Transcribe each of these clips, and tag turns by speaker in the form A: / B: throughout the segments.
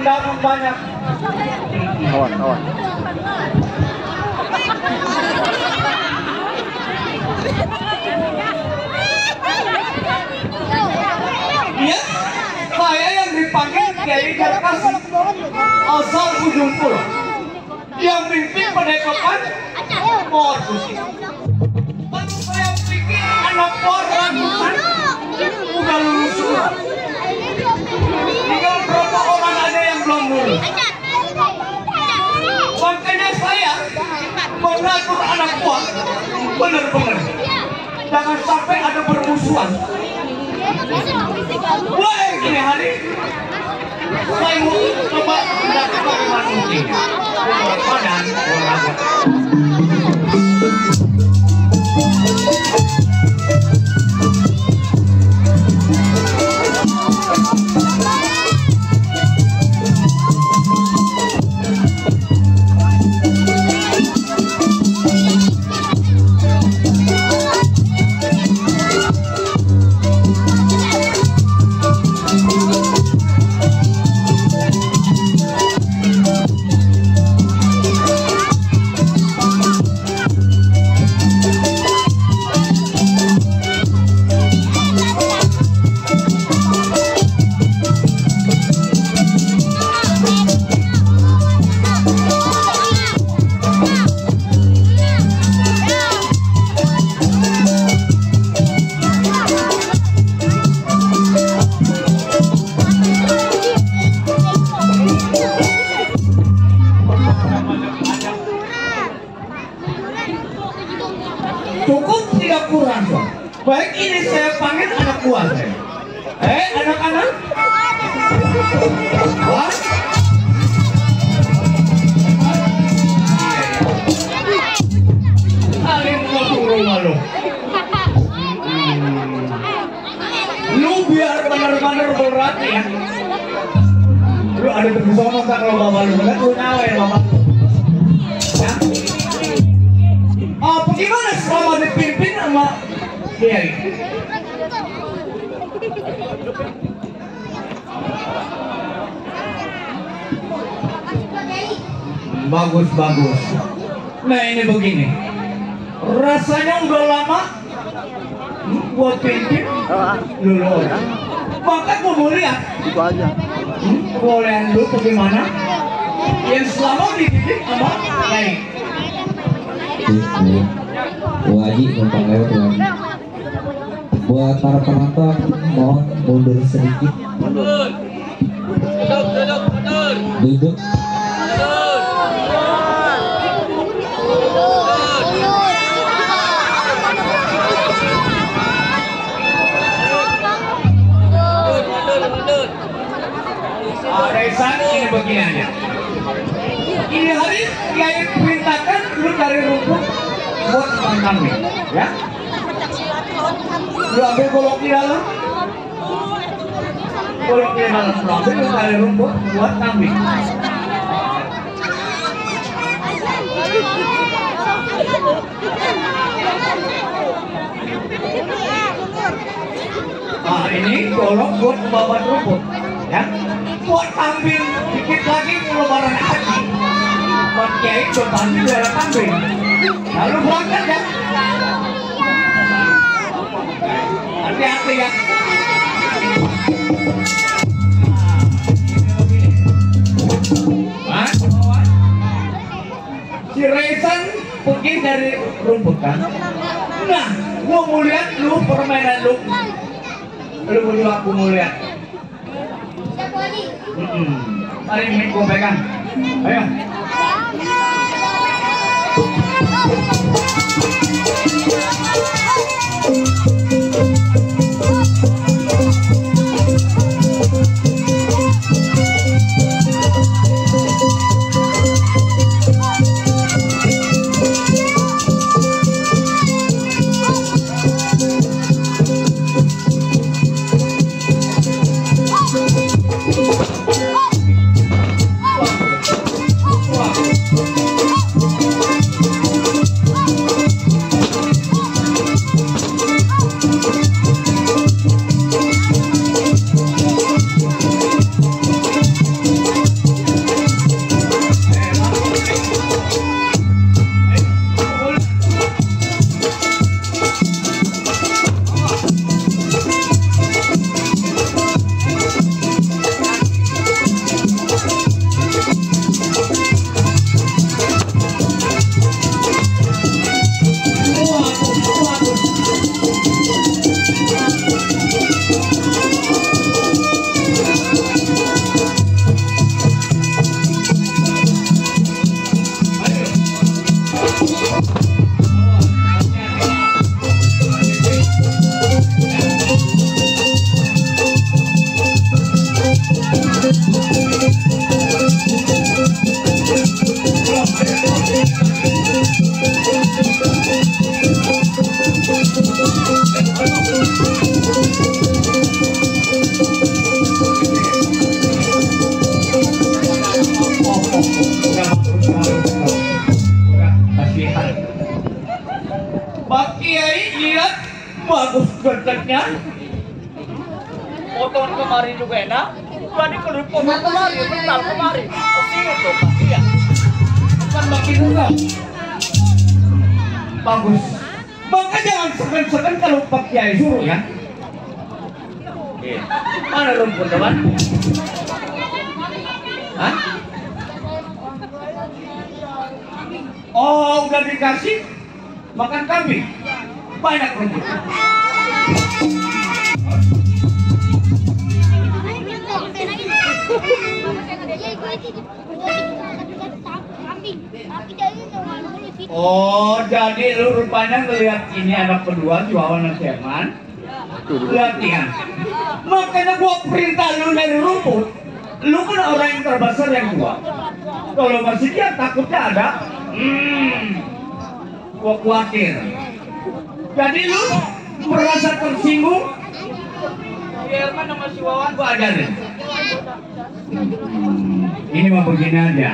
A: undangan banyak.
B: Kawan.
A: Iya, saya yang dipanggil Kiai Darkasih asal ujung pulau yang mimpin padepokan Pohon Putih. Lalu saya pikir anak Pohon ratusan udah lulus semua. Tinggal berapa orang ada yang belum lulus. Makanya saya mengatur anak buah benar-benar jangan sampai ada permusuhan. Wah, ini hari saya mau coba mendapatkan manusia badan olahraga. Cukup tidak kurang dong. Baik, ini saya panggil anak buah saya. Anak-anak. Wah. Alim ngomong rumah lo. Lu biar benar-benar berat ya. Lu ada tersono tak kalau bapak lu kan lu nyawa ya bapak. Ya. Bagaimana selama dipimpin sama Kiai? Bagus. Nah ini begini, rasanya udah lama buat pimpin dulu. Maka gue mau lihat
B: Itu aja.
A: Boleh lu bagaimana yang selama dididik sama Kiai.
C: Wajib numpang lewat lagi. Buat para penonton mohon mundur sedikit. Duduk.
A: Resan ini beginiannya. Ini hari Kiai perintahkan lu dari rumput buat makan kambing, ya. Lu ambil golok di dalam, lu ambil lu dari rumput buat kambing. Nah ini golok buat membawa rumput, ya. Buat kambing, dikit lagi lebaran haji. Buat Kiai coba ambil darah kambing. Lalu berangkat ya. Hati-hati ya. Mas, si Resan pergi dari rumput kan. Nah, gua mau lihat lu permainan lu. Lu berdua aku mau lihat. Mari mic gua pegang. Ayo. bagus geteknya. Foton kemarin juga enak. Tadi kalau foto kemarin, bentar kemarin. Oke itu pasti ya. Kan makin enggak. Bagus. Maka jangan segan-segan kalau Pak Kiai suruh ya. Mana rumput teman? Hah? Oh, udah dikasih makan kambing. Banyak rumput. Oh, jadi lu rupanya ngelihat ini anak kedua jualan nasi eman. Latihan. Makanya gua perintah lu dari rumput. Lu kan orang yang terbesar yang tua. Kalau masih dia takutnya ada. Gua khawatir. Jadi lu merasa tersinggung. Biar mana masih Wawan gua ajarin. Ini mah begini aja.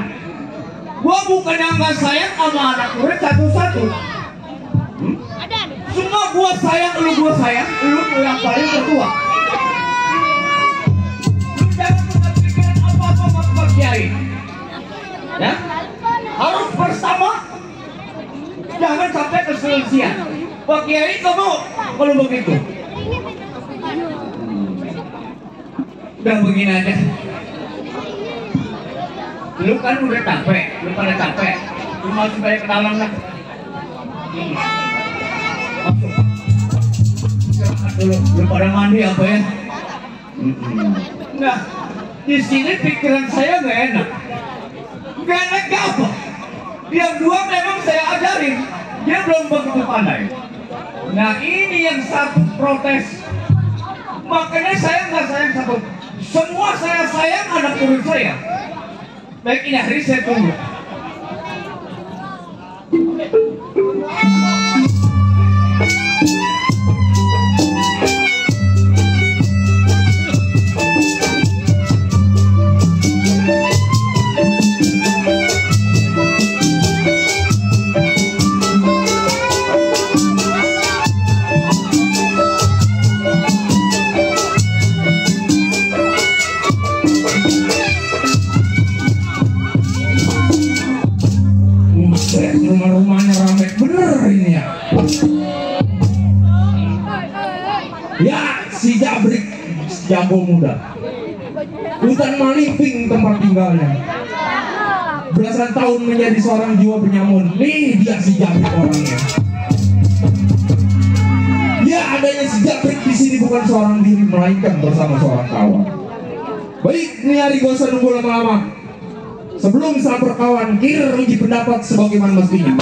A: Gua bukannya nggak sayang sama anak murid satu-satu. Semua gua sayang, lu yang paling tertua. Lu jangan punya pikiran apa-apa sama Pak Kiai. Ya? Harus bersama. Jangan sampai keselisihan. Pak Kiai kamu kalau begitu. Udah begini aja. Lu kan udah capek, lu pada capek. Lu masuk balik ke dalam lah. Masuk. Istirahat dulu, lu pada mandi apa ya? Nah, di sini pikiran saya nggak enak. Nggak enak apa? Yang dua memang saya ajarin, dia belum begitu pandai. Nah ini yang satu protes. Makanya saya nggak sayang satu. Semua saya sayang anak murid saya. Baik ini hari saya tunggu. Rumah-rumahnya ramai bener ini ya. Ya si Jabrik jago muda. Hutan Maliping tempat tinggalnya. Belasan tahun menjadi seorang jiwa penyamun. Nih dia si Jabrik orangnya. Ya adanya si Jabrik di sini bukan seorang diri melainkan bersama seorang kawan. Baik, nih hari gak usah nunggu lama-lama. Sebelum saat berkawan, kir uji pendapat sebagaimana mestinya.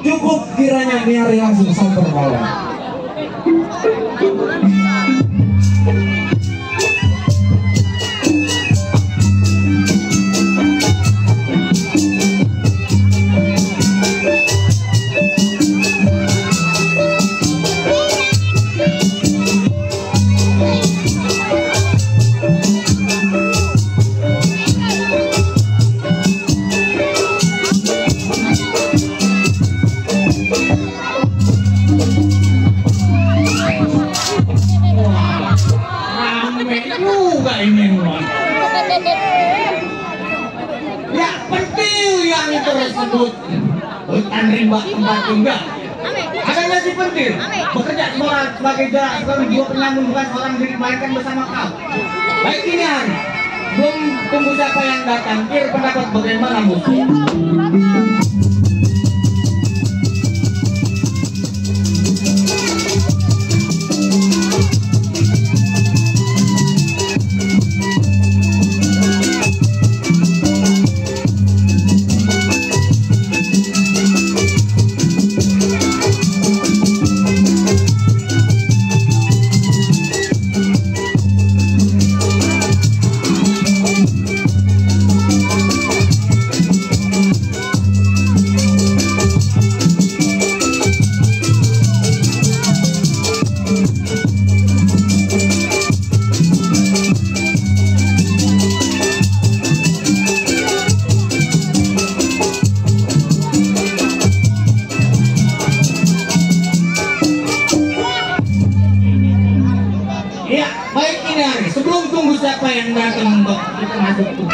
A: Cukup kiranya biar langsung sampai bawah. bukan rimba tempat tinggal. Adanya si pentil bekerja sebagai jiwa penyambung, bukan seorang dimainkan bersama kau. Baik ini hari, belum tunggu siapa yang datang, kira pendapat bagaimana musuh? Sebelum tunggu siapa yang datang, Mbak, kita masuk tuh.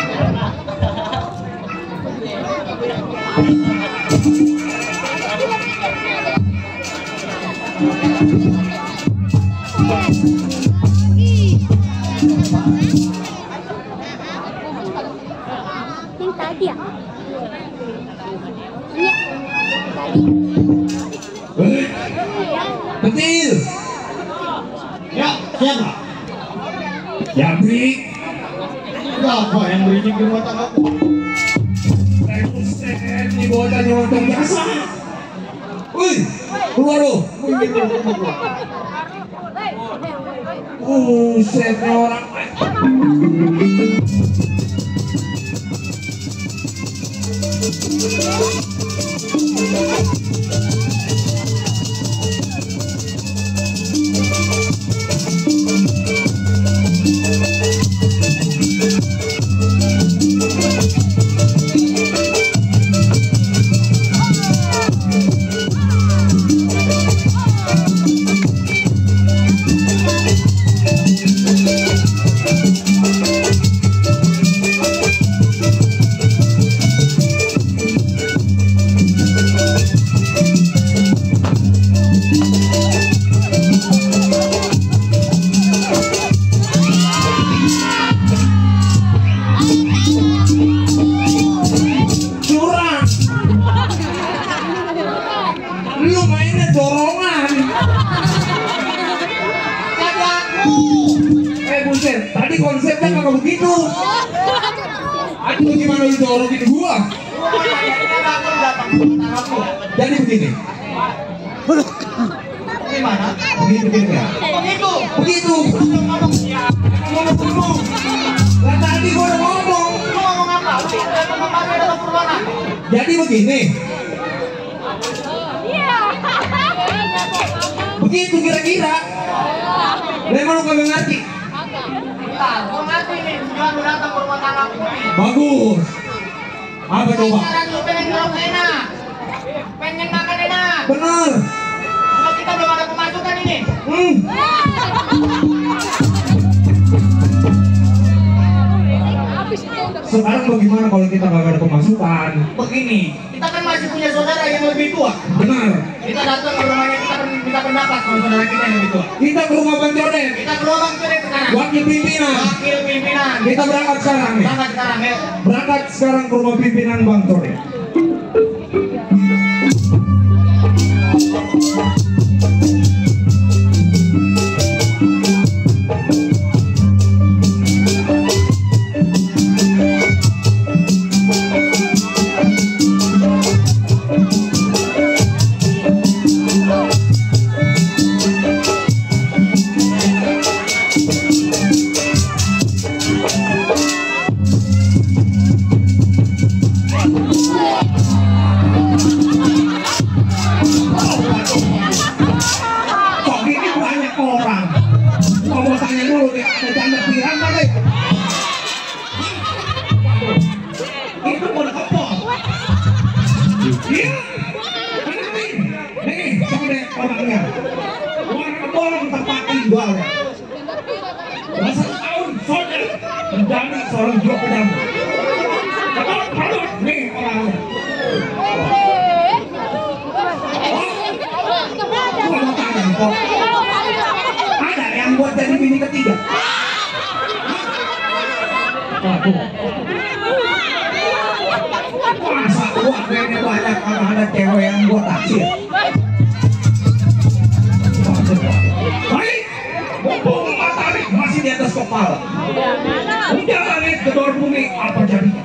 D: Yang tadi ya?
A: Pentil. Ya, siapa? Ya beri. Siapa yang beri di mata aku? Buset, ini bocah nyontok biasa. Wih, keluar lo. Buset, orang. Lu mainnya dorongan. Buset, tadi konsepnya kagak begitu. Aduh, gimana lu dorongin gua? Jadi begini. Gimana? Begitu ya? Begitu. Ngomong dulu. Lah tadi gua udah ngomong. Ngomong apa? Jadi begini. Begitu kira-kira. Memang lu kagak ngerti. Gua ngerti nih, tujuan lu datang ke rumah tangga aku. Bagus. Apa coba? Pengen ngerok enak. Pengen makan enak. Bener. Kalau kita belum ada pemasukan ini. Sekarang bagaimana kalau kita nggak ada pemasukan? Begini, kita kan masih punya saudara yang lebih tua. Benar. Kita datang ke rumahnya, kita minta pendapat sama saudara kita yang lebih tua. Kita ke rumah Bang Codet. Kita ke rumah Bang Codet sekarang. Wakil pimpinan. Wakil pimpinan. Kita berangkat sekarang nih. Berangkat sekarang ya. Berangkat sekarang ke rumah pimpinan Bang Codet. Menjadi seorang jiwa penyambung. Nih orang. mana ada cewek yang gua taksir. Baik, mumpung matahari masih di atas kepala. Udah langit kedor bumi, apa jadinya?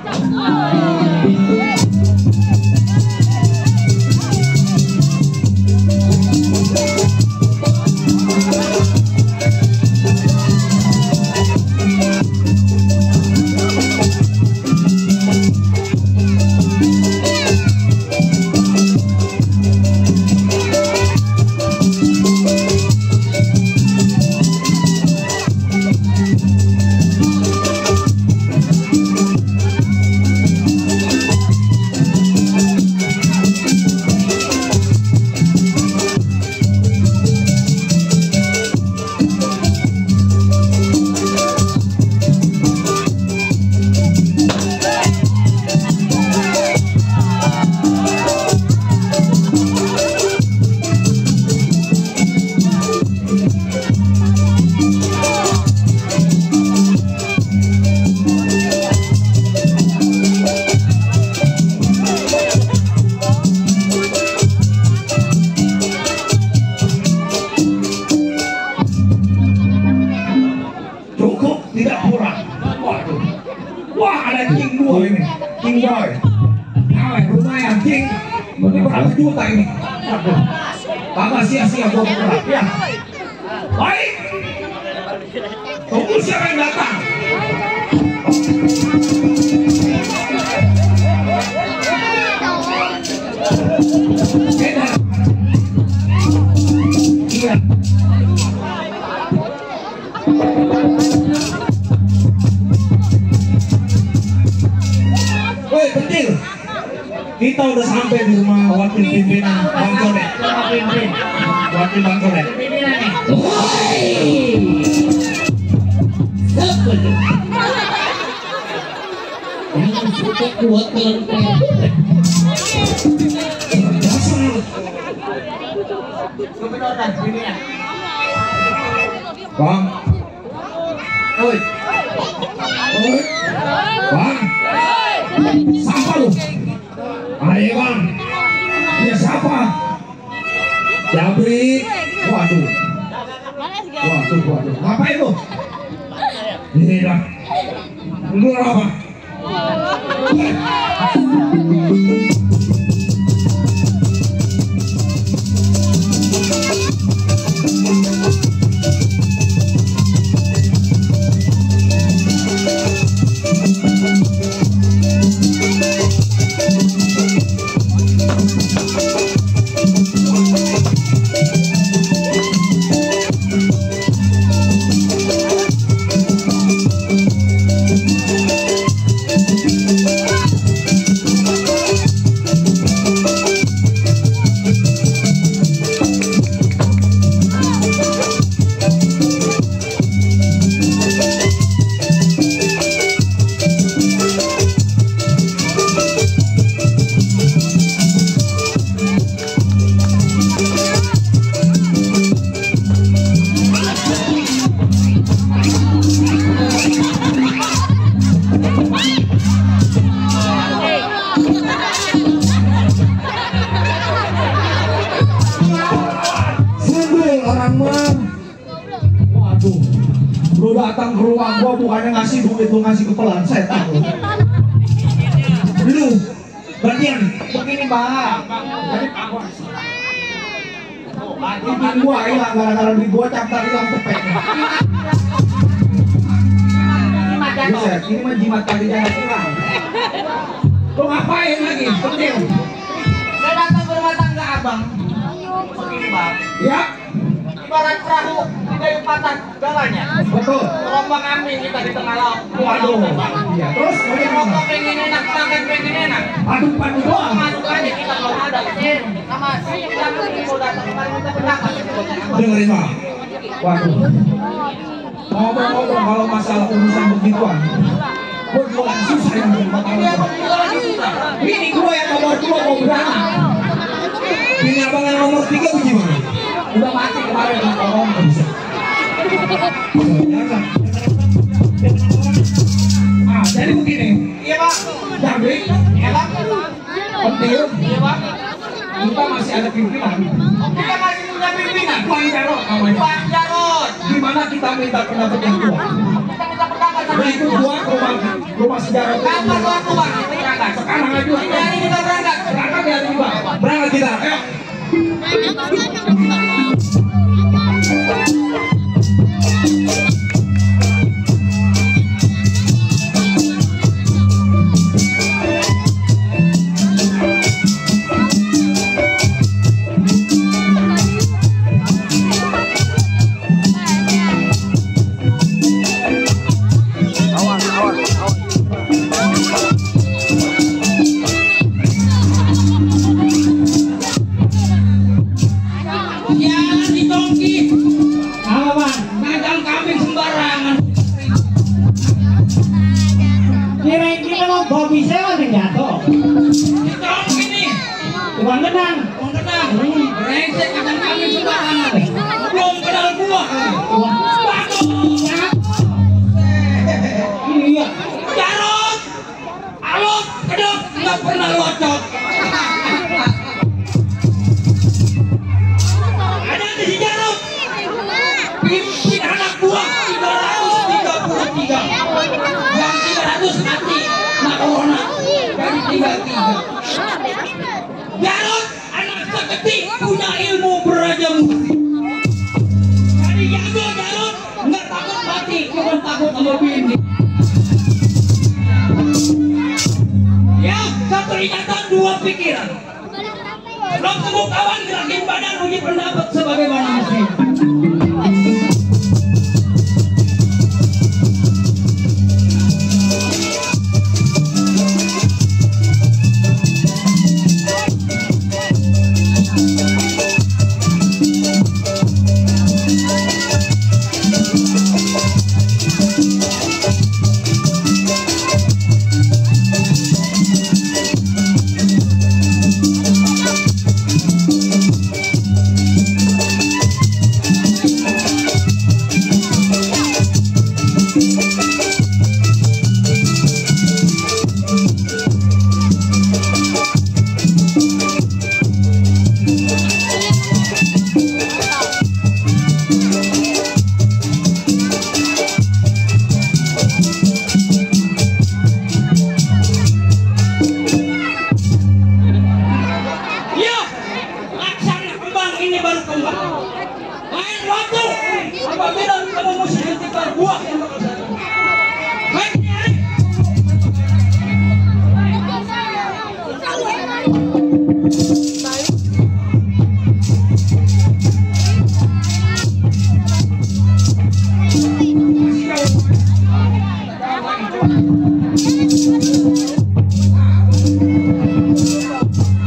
A: Juta ini, waduh, kagak sia-sia gua berat ya. Baik, tunggu siapa yang datang. Iya. Woi, kecil. Kita udah sampai di rumah wakil pimpinan Bang Coret. Wakil Bang Coret. Bang. Oi. Oi. Bang. Siapa lu? Ayo bang, ya siapa? Jabri. Waduh. Ngapain lu? Ini lah. Lu apa? Lu datang ke rumah gua bukannya ngasih duit, lu ngasih kepelan setan lu. Bagian begini bang, izin gua hilang gara-gara duit gua captar hilang cepet. Ini mah jimat kali jangan hilang. Lu ngapain lagi? Penting.
D: Saya datang ke rumah tangga abang. Begini bang.
A: Ya.
D: Ibarat perahu di kayu patah galanya.
A: Betul.
D: Terombang ambing kita di tengah laut.
A: Waduh. Iya. Terus
D: rokok pengen enak, makan pengen enak.
A: Aduk-aduk doang.
D: Masuk aja kita belum ada. Sama saya bilang mau datang kemarin minta pendapat.
A: Dengerin bang. Waduh. Ngomong-ngomong kalau masalah urusan begituan, gue jualan susah yang berumah tangga. Ini gue yang nomor 2 mau beranak. Ini abang yang nomor 3 gimana? Udah mati kemarin dengan orang nggak bisa. Jadi begini.
D: Iya pak.
A: Jabri.
D: Iya pak.
A: Pentil.
D: Iya pak.
A: kita masih ada pimpinan.
D: Kita masih punya pimpinan.
A: Bang Jarod namanya.
D: Bang Jarod.
A: Gimana kita minta pendapat yang kuat?
D: Kita minta pendapat sama
A: Berikut
D: ibu.
A: gua ke rumah sejarah.
D: Kapan tuan Bang? Kita berangkat.
A: Sekarang aja.
D: Ini hari kita berangkat.
A: Berangkat ya nih Bang. Berangkat kita. Ayo.
D: Jangan ditongki.
A: Apa Bang?
D: Nagang kambing sembarangan.
B: Kira-kira mau babi sewa nih jatuh.
D: Ditongki nih.
B: Uang tenang.
D: Bang tenang. Brengsek nagang kambing sembarangan. Belum kenal gua. Bagus.
B: Iya.
D: Jarod. Alot. Kedok. Nggak pernah locot. Ada di si Jarod. Pimpin anak buah 333. Yang 300 mati. Nah corona. Dari 33. Jarod anak seketik punya ilmu beraja musti. Jadi jago Jarod nggak takut mati, cuma takut sama bini. Ya, satu ingatan dua pikiran. Belum temu kawan gerakin badan uji pendapat sebagaimana mesti. Ya, laksana kembang ini baru kembang. Lain waktu, apabila kamu mesti hentikan buah yang bakal saya. Baik, nyari.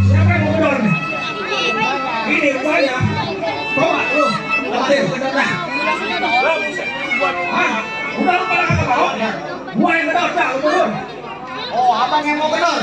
D: Siapa yang mau gedor nih? Ini rupanya. Bawa lu. Ambil, gedor dah. Hah? Udah lu pada kagak bawa? Gua yang gedor dah, lu turun. Oh, abang yang mau gedor?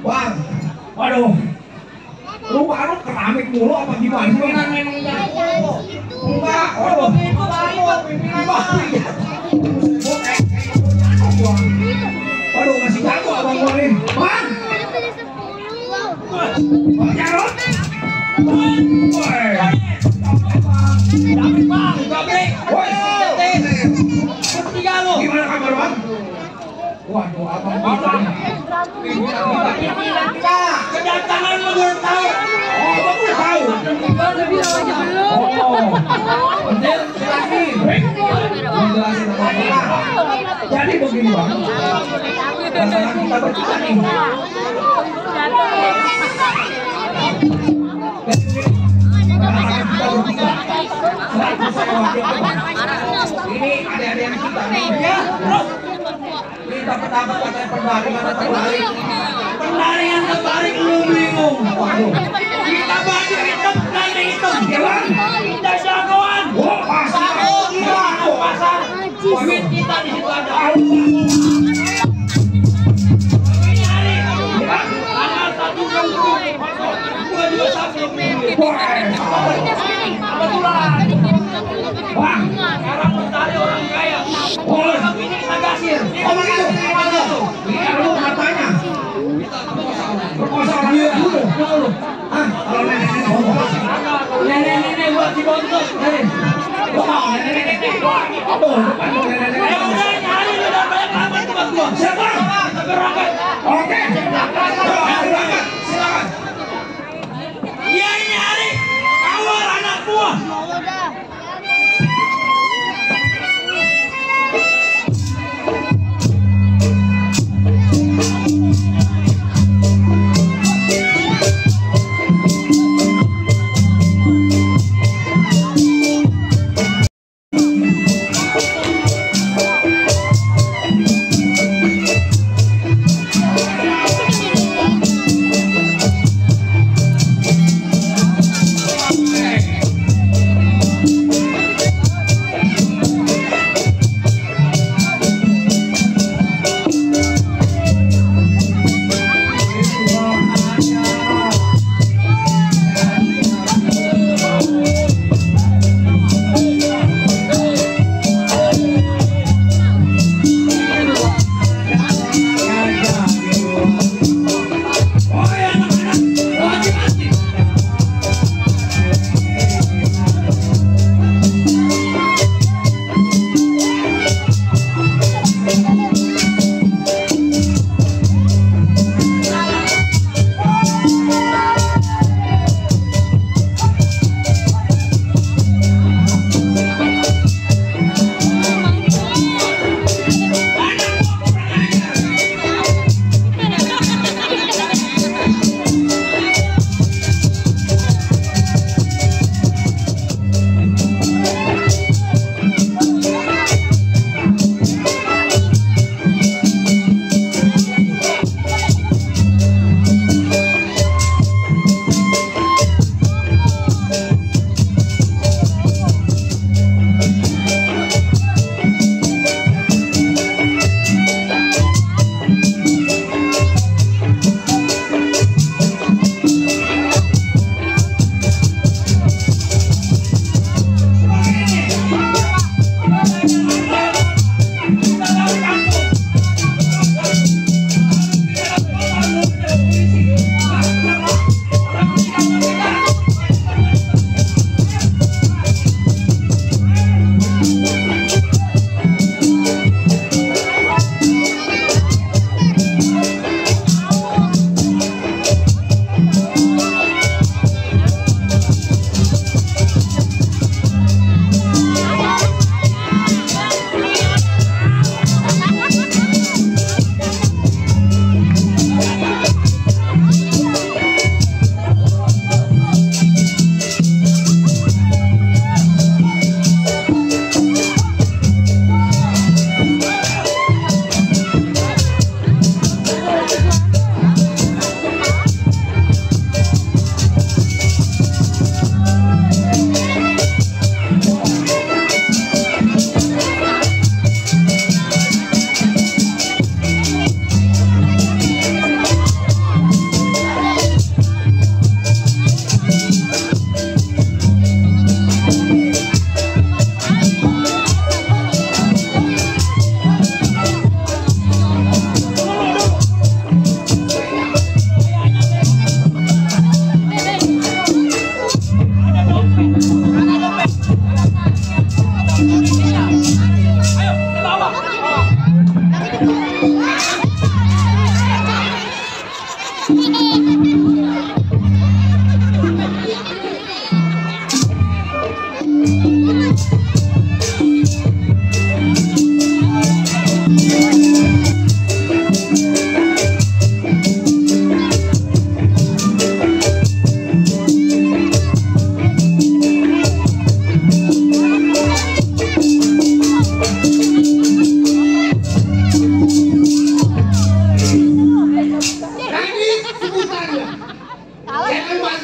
A: Bang, waduh. Rumah lu keramik mulu apa gimana sih?
D: Pimpinan memang jago.
A: Enggak, waduh.
D: Itu jago pimpinannya.
A: Waduh, masih jago abang gua nih. Bang! Bang Jarod. Woi.
D: Tapi bang, gabrik.
A: Woi.
D: Ketiga lo.
A: Gimana kabar Bang? Waduh, abang kita.
D: Kedatangan lo gue tahu.
A: Oh, Bang udah tahu. Oh. Pentil jelasin. Jelasin apa? Jadi begini Bang. Tantangan kita bertiga nih. Tantangan kita bertiga. Selaku saya wakilnya Bang. Ini adik-adik kita nih. Ya, terus. Ini dapat katanya perbalik.
D: Penarian terbalik lu bingung.
A: Waduh.
D: Kita baju hitam, nari hitam.
A: Ya Bang.
D: Kita jagoan.
A: Oh, pasar.
D: Gila, pasar. Duit kita di situ ada. Ini hari. Tanggal 1 Juli. 221. Kebetulan.
A: Bang.
D: Sekarang mencari orang kaya. Orang ini kita gasir.
A: Oh begitu. Lihat dulu katanya. Perkosa orang dulu. Ah, kalau nenek-nenek ngomong.
D: Nenek-nenek buat dibontot.
A: Gua mau nenek-nenek. Aduh, bukan mau nenek-nenek.
D: Ya udah nyari udah banyak amat buat gua.
A: Siapa?
D: Kita berangkat.
A: Oke. Silakan. Silakan.
D: Iya ini hari awal anak buah.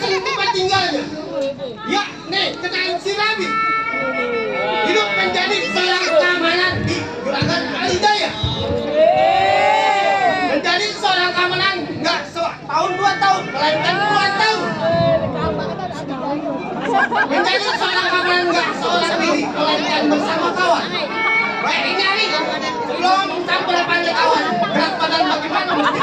E: langsung tempat tinggalnya. Ya, nih, kenalin si Rabi. Hidup menjadi seorang keamanan di Gerakan Al-Hidayah. Menjadi seorang keamanan nggak tahun 2 tahun, melainkan 2 tahun. Menjadi seorang keamanan nggak seorang diri, melainkan bersama kawan. Baik nyari, sebelum sampai pandai kawan, berat badan bagaimana mesti?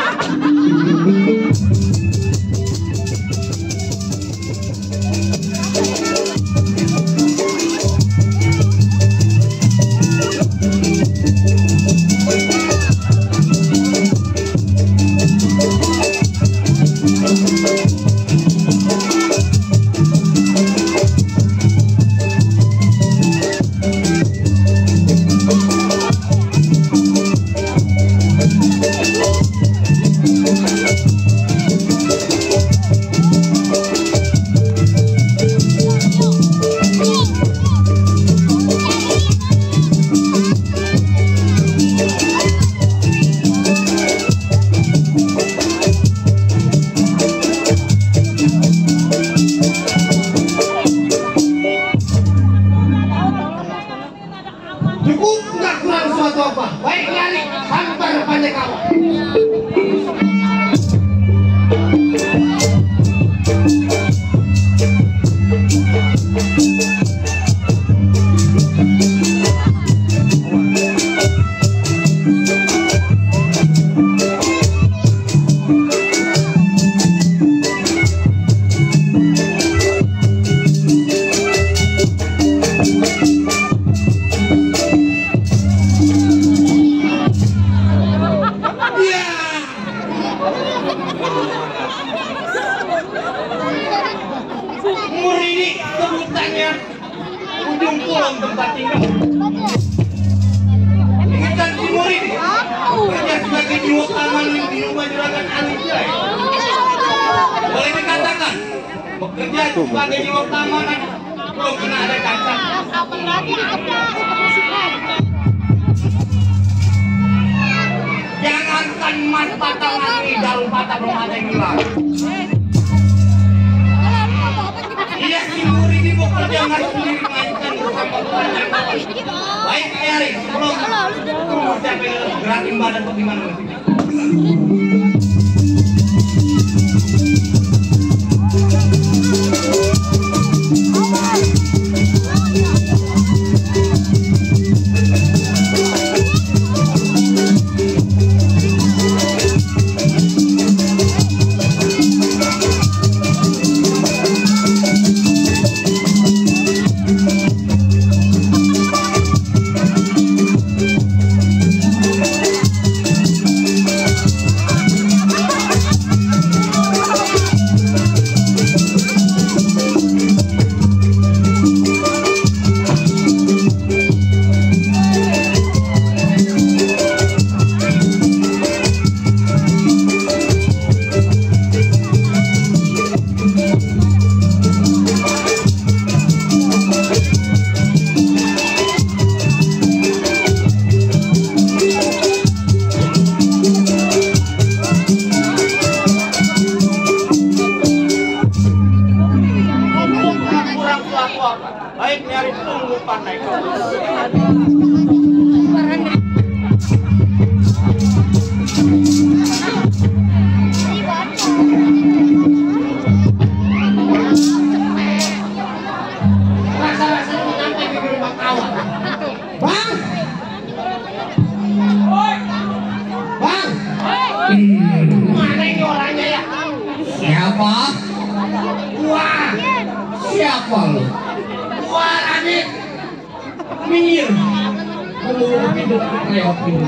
E: Cukup nggak kurang suatu apa? Baik nyari, hampir pandai kawan. Murini sebutannya ujung pulang tempat tinggal. Ingatkan si Murini bekerja sebagai jiwa keamanan di rumah Juragan Al-Hidayah. Boleh dikatakan bekerja sebagai jiwa keamanan belum pernah ada cacat. Jangankan mas patah lagi, daun patah belum ada yang hilang. Iya, si Murini bekerja nggak sendiri, melainkan bersama Tuhan yang kawan. Baik, nyari sebelum sampai gerakin badan bagaimana mestinya. Baik, nyari tunggu pandai rasa-rasanya sampai ke rumah kawan. Bang! Bang! Mana ini orangnya ya?
A: Siapa?
E: Wah!
A: Siapa lu?
E: Wah, Radit!
A: Minggir. Kamu hidup kayak ini.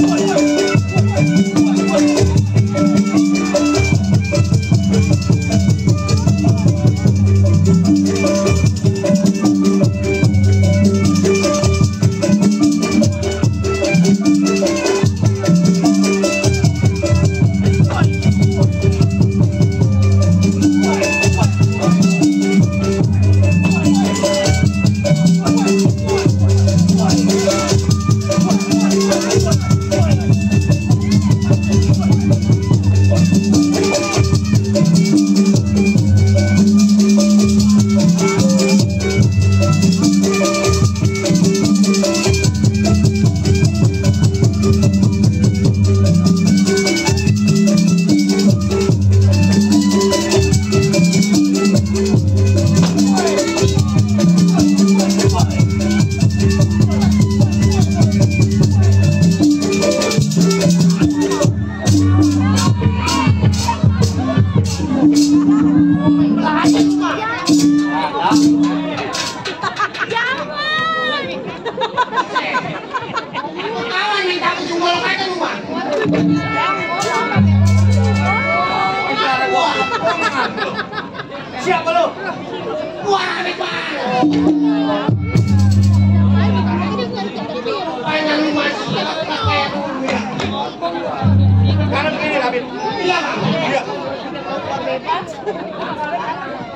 E: Wah!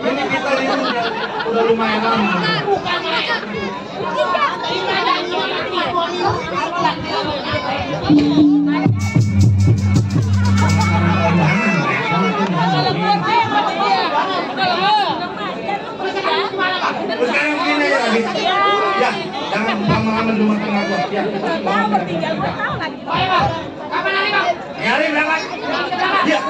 E: Ini kita itu udah lumayan lama. Sekarang begini aja lagi. Ya, jangan lama-lama di rumah tengah gua. Ya, kapan hari bang? Hari berangkat. Ya.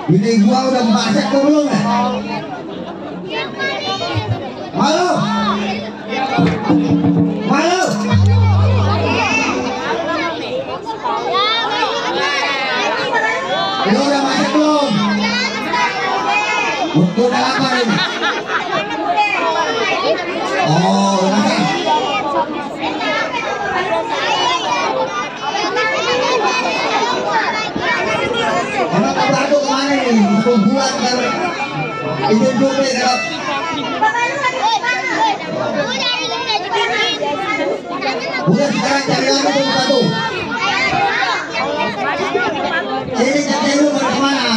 E: Ini gua udah masak tuh belum ya? Malu? Malu? Lu udah masak belum? Lu udah lapar ini? Oh, udah. Kalau tak beradu kemana nih? Kumpulan kan? Izin dulu kalau. Udah sekarang cari lagi tuh satu. Ini cari dulu mau kemana?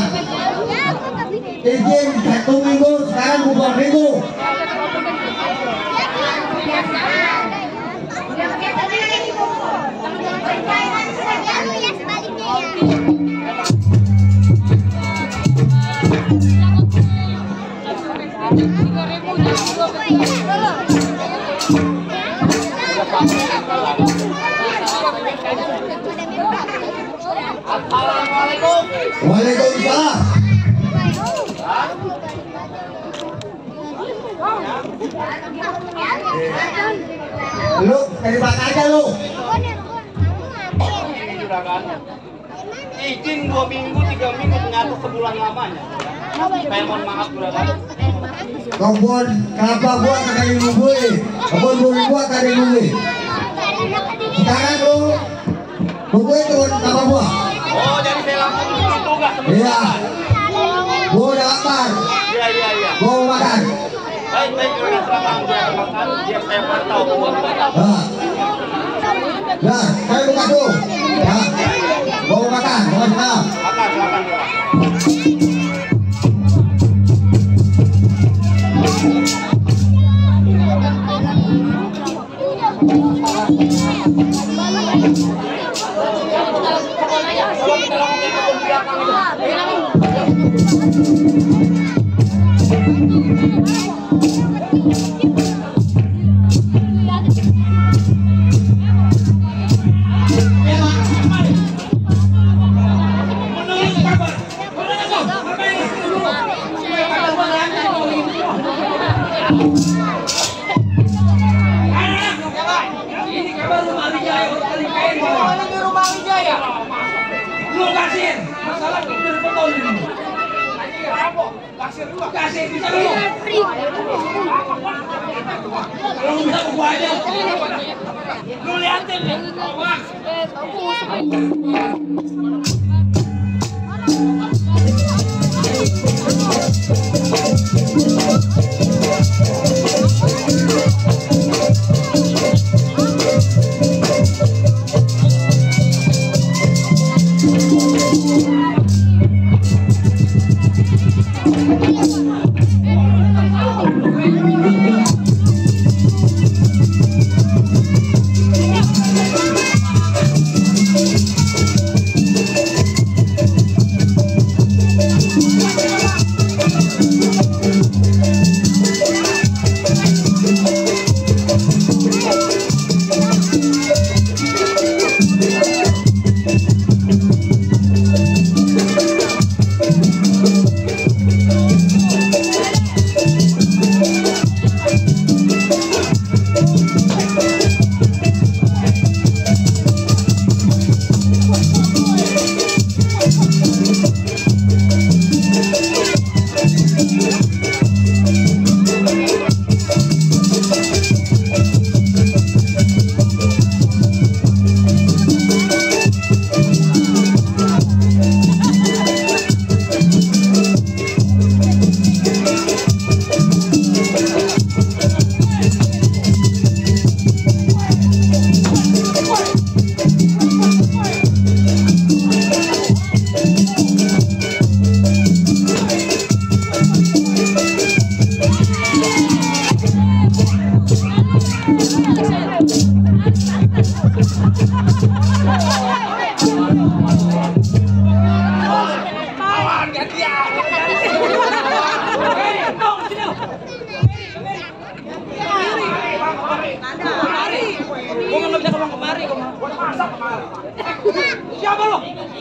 E: Izin 1 minggu, sekarang bukan minggu. Assalamualaikum.
C: Waalaikumsalam. Lu dari mana aja lu?
E: Izin 2 minggu, 3 minggu, ternyata sebulan lamanya. Saya mohon maaf juragan.
C: Kebun kelapa gua kagak dinungguin, kebun duri gua kagak dinungguin. Sekarang lu nungguin kebun kelapa gua.
E: Oh, jadi saya langsung tugas.
C: Iya. Gua udah lapar.
E: Iya.
C: Gua mau makan.
E: Baik juragan, selamat dia makan. Biar saya pantau kebun kita.
C: Nah, saya buka dulu. Ya. Gua mau makan, gua makan.
E: Makan, silakan.
D: Kasih bisa dulu. Kalau bisa gua aja. Lu liatin nih. Siapa lo?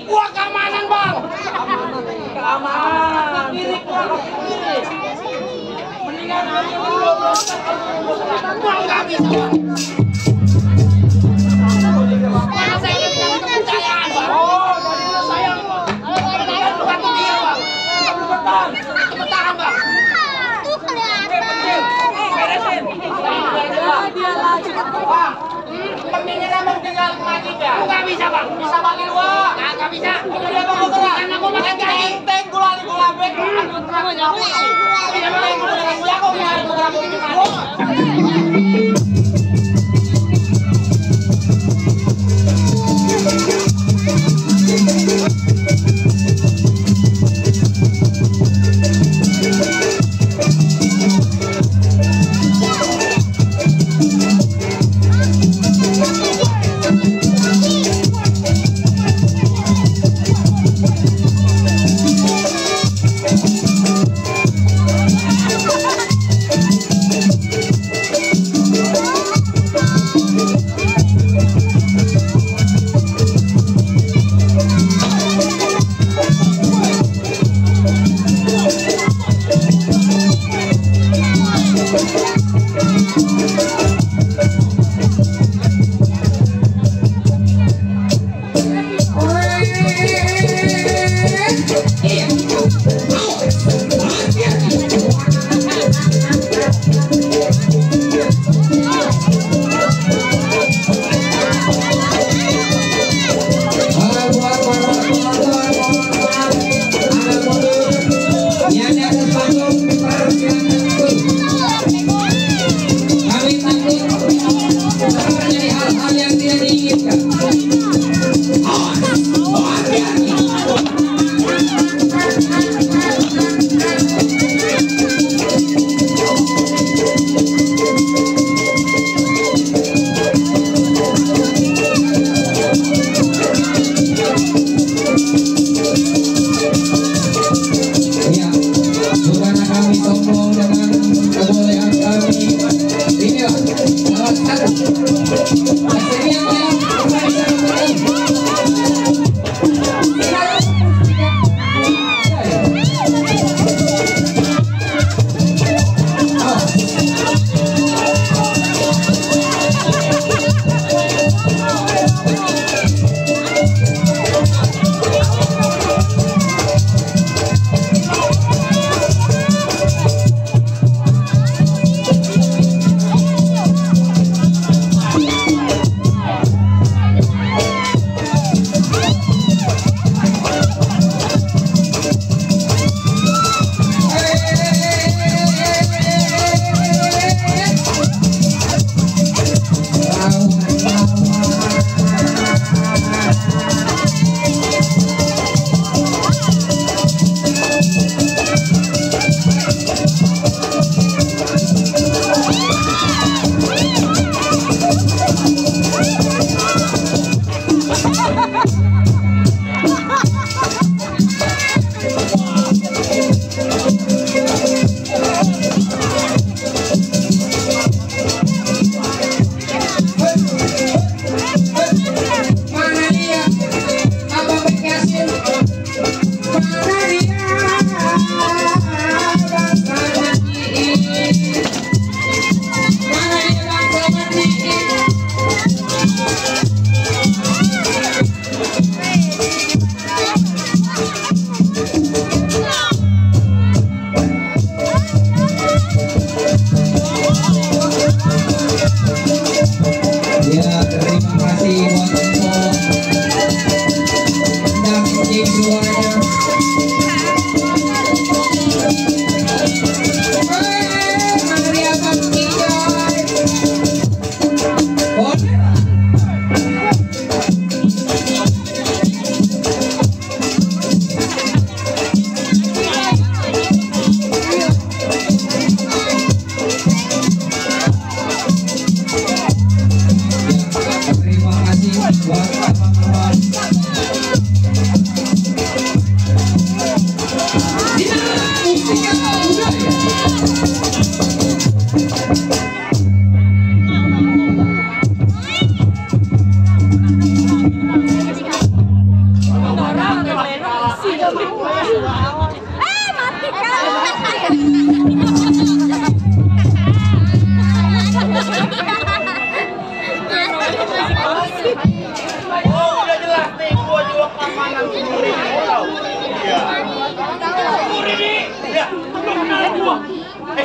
D: Gua keamanan, Bang. Keamanan. Kiri, gua kiri. Mendingan aja lu gua enggak bisa. Saya punya kepercayaan, Bang. Oh, jadi lu sayang. Mendingan lu bantu dia, Bang. Lu bertahan, Bang.
F: Tuh kelihatan.
D: Beresin.
F: Dia lah cepat.
D: Bang. Pendingin abang tinggal mati dah. Enggak bisa, Bang. Bisa bagi dua. Enggak bisa. Dia mau gerak. Karena aku makan kain. Teng gulali gulabek. Aku terang. Tidak boleh dengan mulia kau biar aku gerak begitu kan.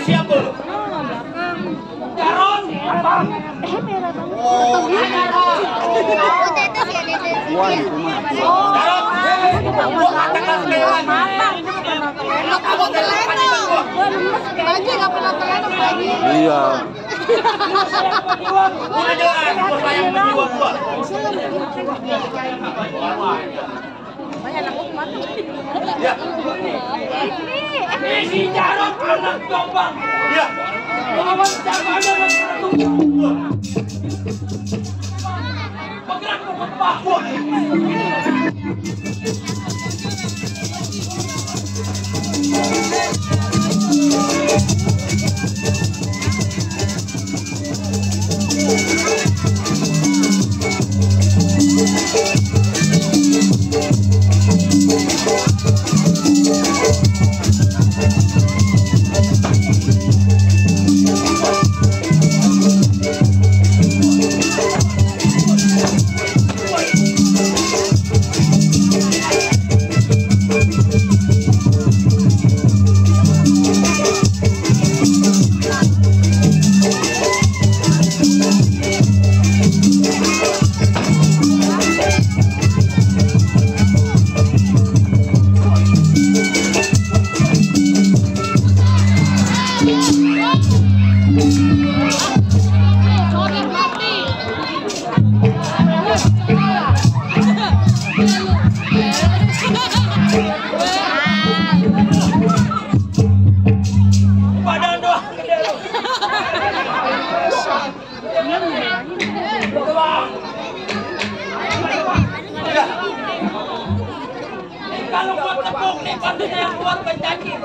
E: siapa?
D: Jaron.
E: Oh, gua katakan sekali lagi.
F: Bagi nggak pernah telenong lagi.
G: Iya.
E: Udah jelas, gua sayang berdua gua. Ya.
D: Si Jaron anak Jombang.
E: Ya.
D: Lawan siapa ada yang bergerak ke depan. Kalau buat tepung nih, pandanya yang buat pencaci.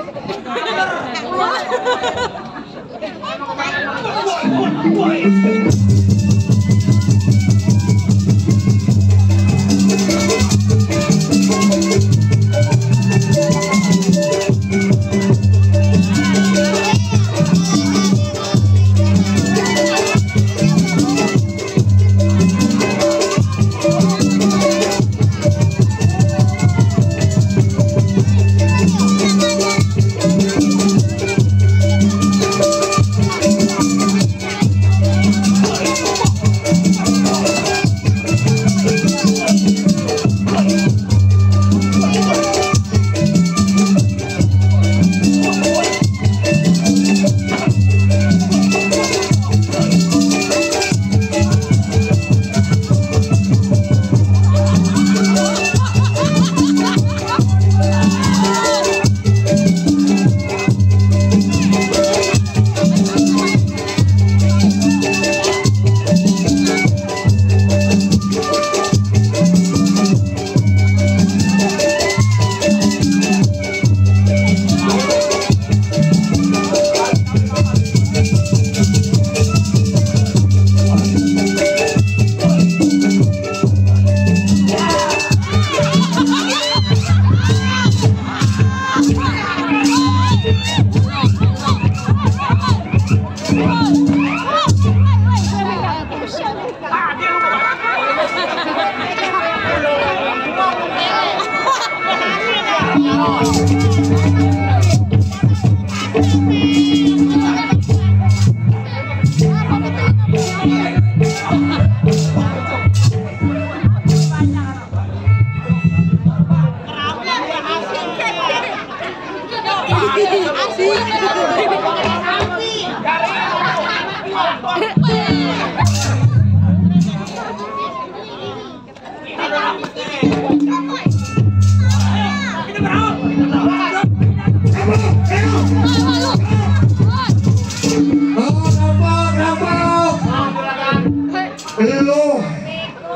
C: Lu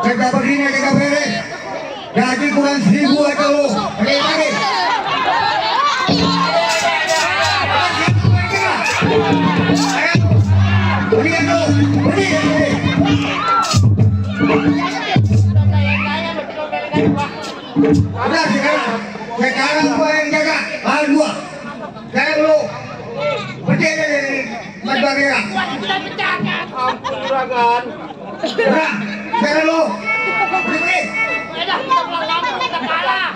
C: kagak begini kagak beres. Gaji kurang 1000 aja lu. Lagi. Udah sekarang gua yang jaga, lawan gua. Sekarang lu berdiri dari Madagera.
E: Ampun juragan.
C: Udah, sekarang lu berdiri.
D: Udah, kita pulang kampung, kita kalah.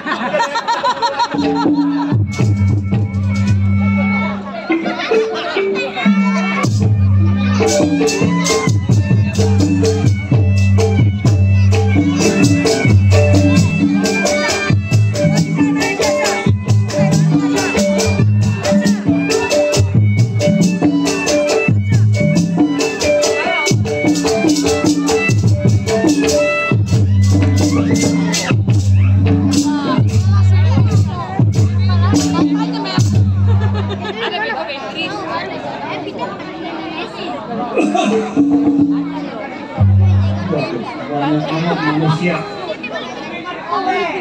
A: Banyak amat manusia.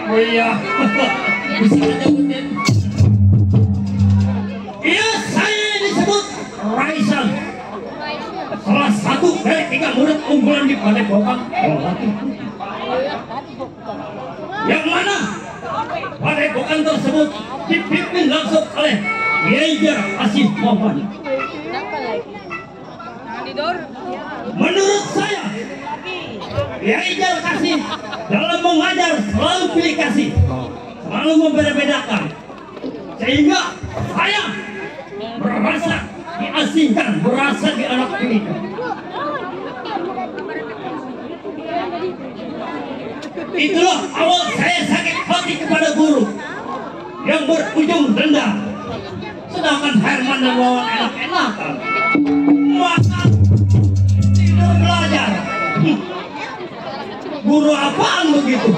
A: Oh iya. Iya, saya disebut Raisan. Salah satu dari 3 murid unggulan di Padepokan. Yang mana Padepokan tersebut dipimpin langsung oleh Kiai Jar Asih Muhammad. Menurut saya, Kiai Jar Asih dalam mengajar selalu pilih kasih, selalu membeda-bedakan, sehingga saya merasa diasingkan, merasa dianak pilihkan. Itulah awal saya sakit hati kepada guru yang berujung dendam, sedangkan Herman dan Wawan enak-enakan makan, tidur, belajar. Guru apaan begitu?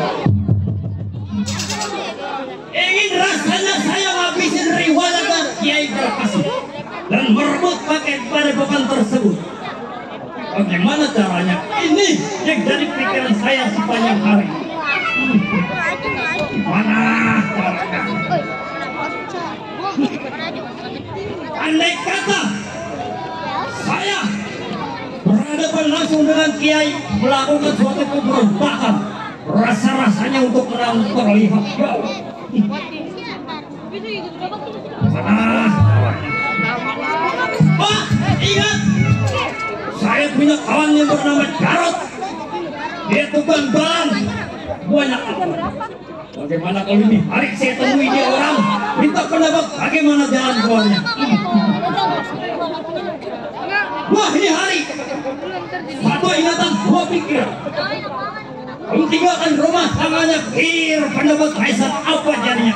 A: Ingin rasanya saya ngabisin riwayat Kiai Jar Asih dan merebut paket Padepokan tersebut. Bagaimana caranya? Ini yang jadi pikiran saya sepanjang hari. Mana caranya? Andai kata saya berhadapan langsung dengan Kiai melakukan suatu pemberontakan, rasa-rasanya untuk menang terlihat jauh. Pak, ingat, saya punya kawan yang bernama Jarot. Dia tukang jalan banyak apa. Bagaimana kalau ini hari saya temui dia orang, minta pendapat bagaimana jalan keluarnya. Wah, ini hari satu ingatan, 2 pikir. Kamu tinggalkan rumah tangannya, kir pendapat Kaisar apa jadinya?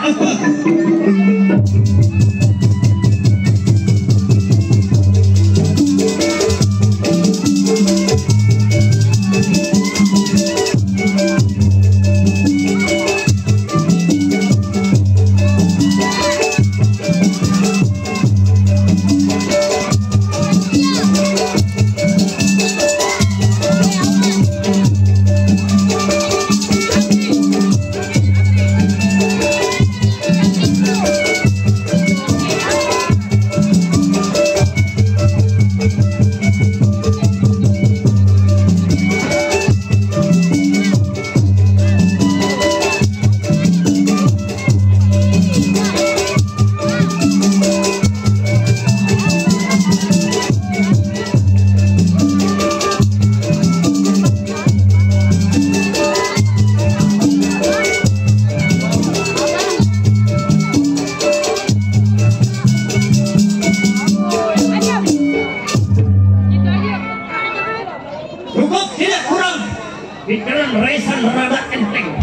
A: Pikiran Raisan rada enteng.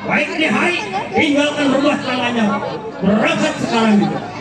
A: Baik di hari, tinggalkan rumah tangannya, berangkat sekarang juga.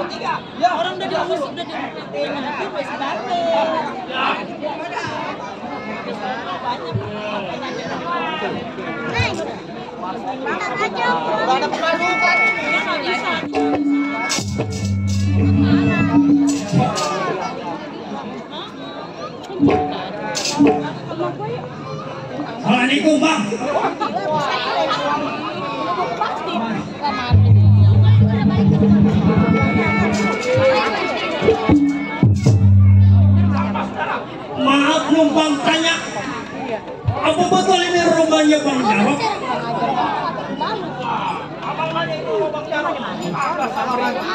D: Ya orang udah diurus, udah diurus nanti wes ada pemasukan.
E: Assalamualaikum bang. Maaf numpang tanya, apa betul ini rumahnya Bang Jarot?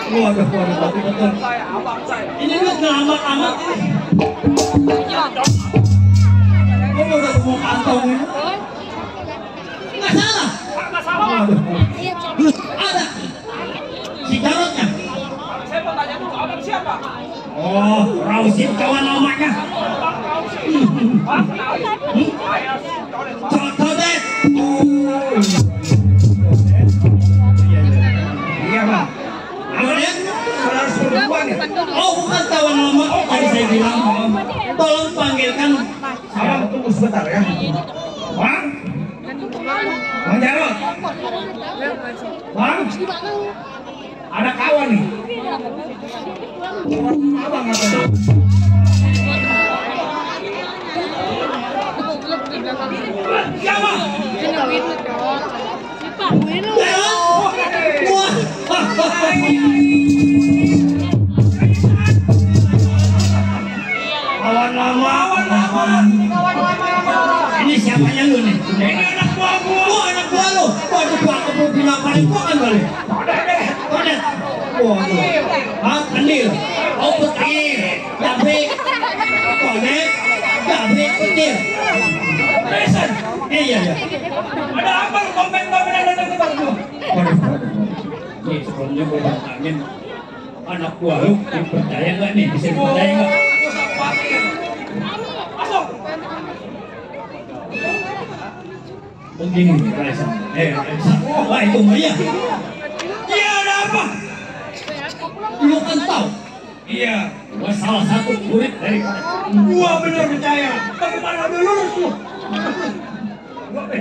E: Waduh, tapi betul. Ini nggak amat-amat ini. Kamu udah mau kantong ini? Nggak salah. Waduh. Ada si Jarotnya.
D: Saya mau tanya dulu, abang siapa?
E: Oh, Rausin kawan lamanya. Codet.
A: Iya bang.
E: Namanya?
A: Saudara perempuan ya?
E: Oh, bukan kawan lama. Tadi saya bilang, tolong panggilkan.
A: Abang tunggu sebentar ya. Bang? Bang Jarot? Bang? Ada kawan nih. Abang apa nih?
E: Siapa?
A: Kawan lama.
E: Ini siapanya lu nih?
A: Ini anak buah gua.
E: Oh, anak gua lu. Waduh, gua kebun apa nih? Gua kan balik. Kodet. Waduh. Hah? Kendil. Oh, petir. Dabik. Kodet. Dabik. Petir.
A: Listen.
E: Iya, iya.
A: Ada apa lu komen-komen yang datang ke bang gua?
E: Waduh. Nih, sebelumnya gua mau tanyain anak gua lu dipercaya nggak nih? Bisa dipercaya nggak?
A: Usah khawatir. Masuk.
E: Begini nih, Raisa. Raisa. Wah, itu Maya.
A: Iya, ada apa?
E: Lu kan tahu.
A: Iya.
E: Gua salah satu murid dari
A: Gua bener percaya. Bagaimana udah lulus lu?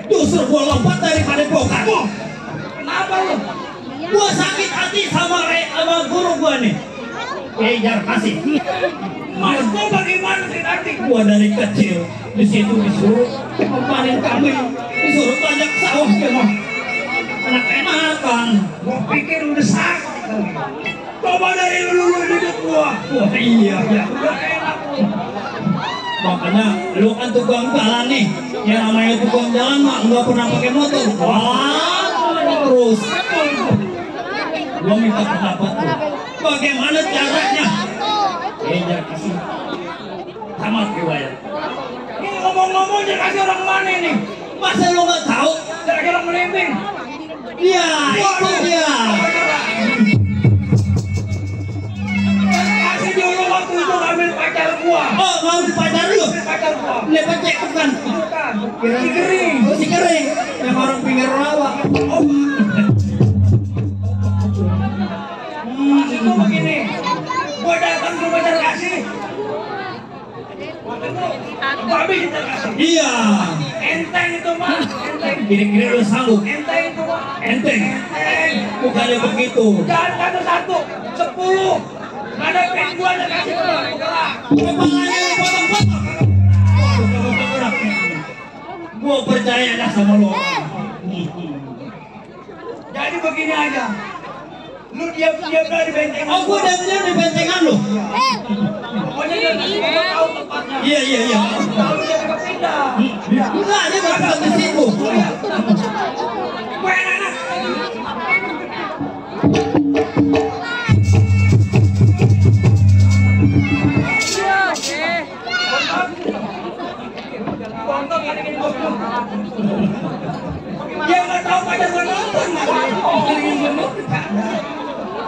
E: justru gua lompat daripada bongkar.
A: Kenapa lu?
E: Gua sakit hati sama guru gua nih. Jar kasih.
A: Mas gua bagaimana sih nanti?
E: Gua dari kecil di situ disuruh memanen kambing, disuruh banyak sawah ya mah. Enak-enakan.
A: Gua pikir udah sakit kali. Coba dari lu hidup gua.
E: Wah iya ya.
A: Udah enak lu.
E: Makanya lu kan tukang jalan nih. Yang namanya tukang jalan mah nggak pernah pakai motor. Wah terus. Gua minta pendapat lu. Bagaimana caranya? Jar kasih. Tamat riwayat.
A: Ini ngomong-ngomong dia kasih orang mana nih?
E: Masa lu nggak tahu?
A: Dia kasih orang melimping.
E: Dia itu dia.
A: Kasih dulu waktu itu ngambil pacar gua.
E: Oh mau dipacar lu?
A: Ngambil pacar gua.
E: Lepas cek bukan?
A: Bukan. Si kering.
E: Oh si kering. Yang orang pinggir rawa.
A: Oh. Maksud gua begini. Gua datang ke pacar kasih. Waktu itu babi kita kasih.
E: Iya.
A: Enteng itu mah. Enteng.
E: Kira-kira lu sanggup?
A: Enteng itu mah.
E: Enteng.
A: Enteng.
E: Bukannya begitu.
A: Jangan satu-satu. 10. Ada pen gua ada kasih gua.
E: Kepalanya lu potong-potong. Gua percaya dah sama lu.
A: Jadi begini aja. Lu diam-diam dari bentengan.
E: Oh gua diam-diam di bentengan lu.
A: Pokoknya dia kasih gua tahu tempatnya.
E: Iya iya iya.
A: Kalau dia nggak pindah.
E: Enggak dia bakal ke situ.
A: Gue enak. Dia nggak tahu pacar gue nonton.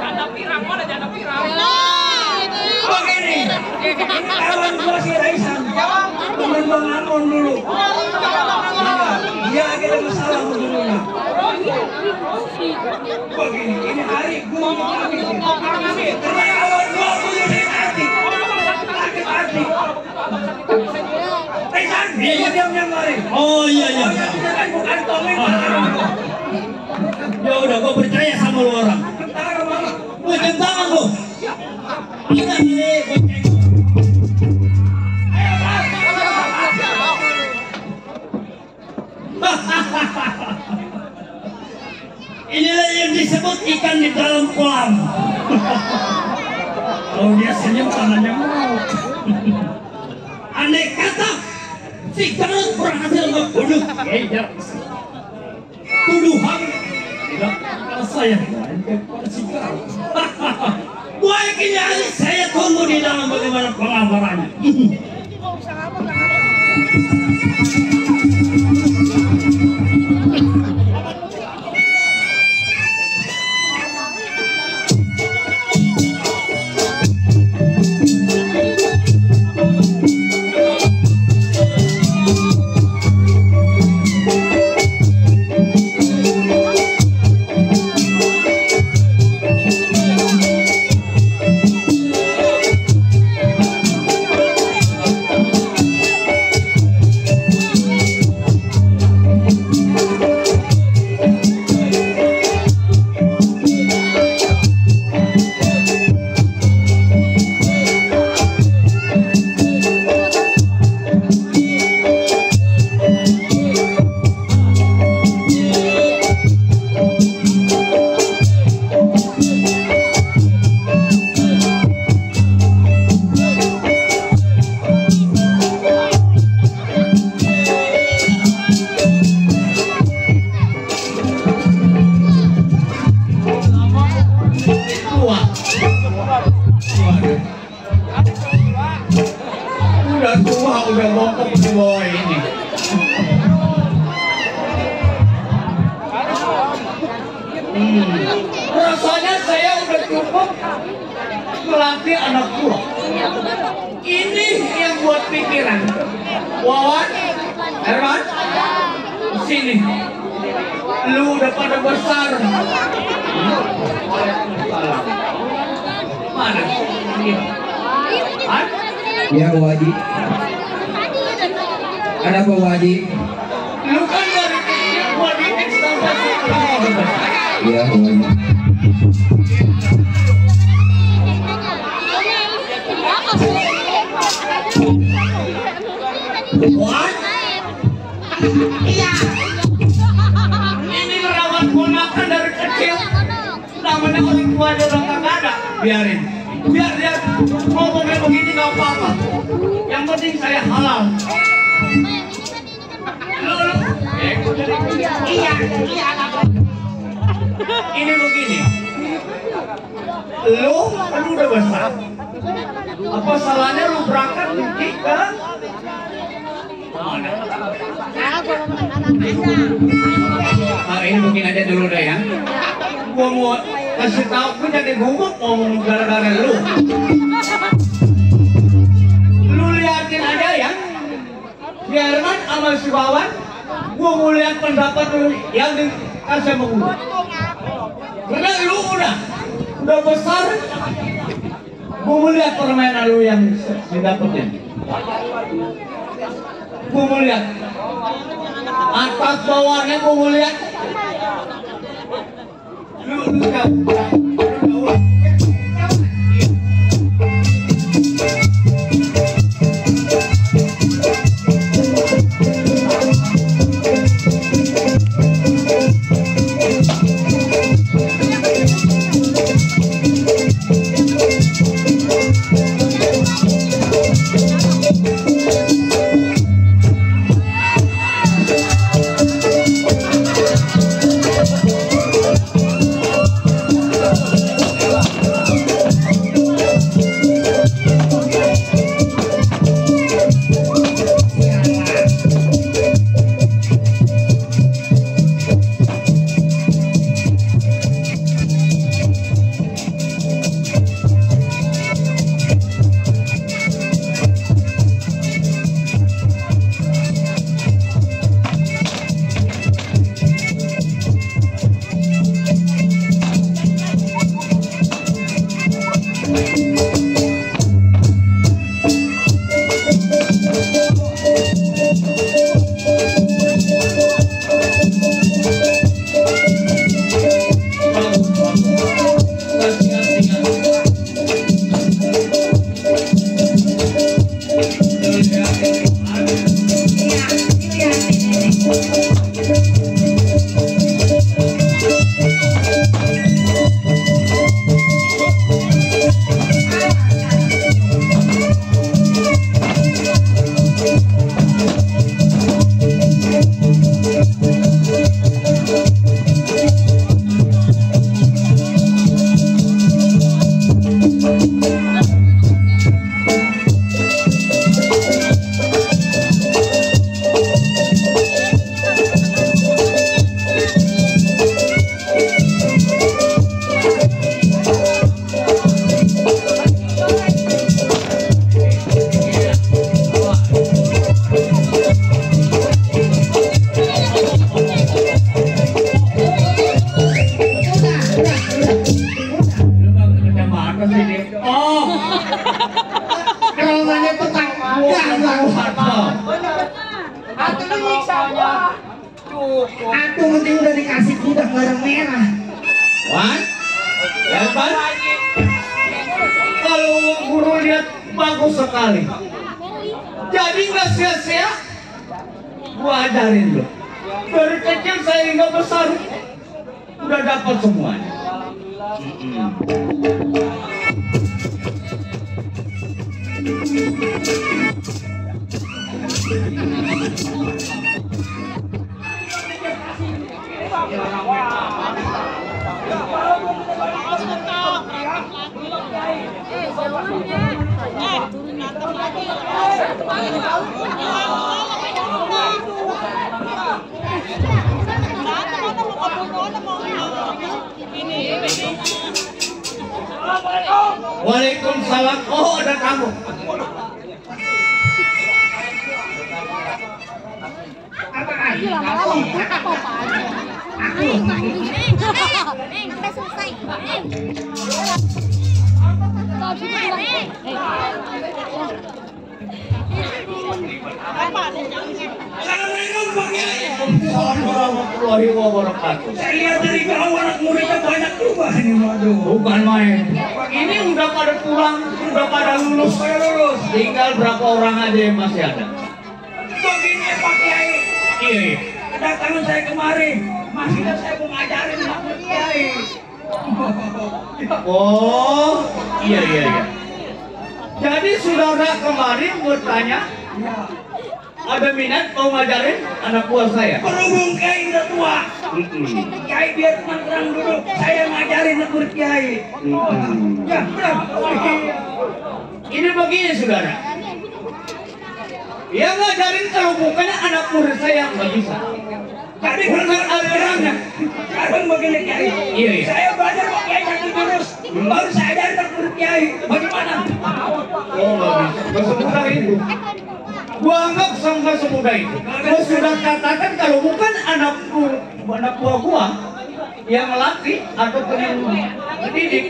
D: Janda pirang, mana janda pirang?
A: Begini, ini kawan gua si Raisan, temen Bang Amon dulu. Dia lagi ada masalah sama gurunya. Begini, ini hari guru mau habis. Karena Tommy.
D: Oh iya.
A: Kita kan bukan Tommy.
D: Ya udah, gue percaya sama lu orang. Gue jam tangan lu. Kita nih, gue cek. Inilah yang disebut ikan di dalam kolam. Kalau dia senyum tangannya mau. Andai kata si Garut berhasil membunuh Kejar, tuduhan tidak kalau saya kepada si Garut. Baik ini hari saya tunggu di dalam bagaimana pelaporannya.
A: Udah tua, udah bongkok di bawah ini. Rasanya saya udah cukup melatih anak buah. Ini yang buat pikiran. Wawan, Herman, sini. Lu udah pada besar. Mana?
C: Ya Wadi. Ada apa Wadi?
A: Lu kan dari kecil gua didik sampai sekarang.
C: Ya Wadi.
A: What? Iya. Ini merawat ponakan dari kecil. Namanya orang tua aja udah kagak ada. Biarin. Biar dia ngomongnya begini nggak apa-apa. Yang penting saya halal. Iya. Ini begini. Lu udah besar. Apa salahnya lu berangkat pergi ke ini mungkin aja dulu deh ya. Gua mau kasih tahu, gua jadi gugup ngomong gara-gara lu. Lu liatin aja ya. Si Herman sama si Wawan, gua mau lihat pendapat lu yang dikasih sama gua. Karena lu udah besar, gua mau lihat permainan lu yang didapetin. Gua mau lihat atas bawahnya, gua mau lihat. Lu ke sini. Oh.
B: Kalau nanya tukang gambang.
D: Atuh lu nyiksa gua. Cukup.
B: Atuh penting udah dikasih kuda barang merah.
A: Wan? Hebat. Kalau guru lihat bagus sekali. Jadi nggak sia-sia. Gua ajarin lo. Dari kecil saya hingga besar udah dapat semuanya. Waalaikumsalam. Oh, ada kamu. Warahmatullahi wabarakatuh.
D: Saya lihat dari kau anak muridnya banyak berubah ini, waduh.
A: Bukan main. Ini udah pada pulang, udah pada lulus. Tinggal berapa orang aja yang masih ada.
D: Begini ya Pak Kiai.
A: Iya.
D: Kedatangan saya kemarin, masih saya mau ngajarin anak murid Kiai.
A: Oh, iya. Jadi saudara kemarin bertanya, ada minat mau ngajarin anak buah saya?
D: Berhubung Kiai udah tua, Kiai biar tenang duduk, saya ngajarin anak murid Kiai. Ya, benar.
A: Ini begini saudara. Ya ngajarin kalau bukannya anak murid saya nggak bisa.
D: Jadi
A: Bukan alirannya.
D: sekarang begini Kiai.
A: Iya.
D: Saya belajar Pak Kiai satu jurus, baru saya ajarin anak murid Kiai. Bagaimana?
A: Oh nggak bisa. Nggak semudah itu. Gua anggap nggak semudah itu. Gua sudah katakan kalau bukan anak buah gua yang melatih atau pendidik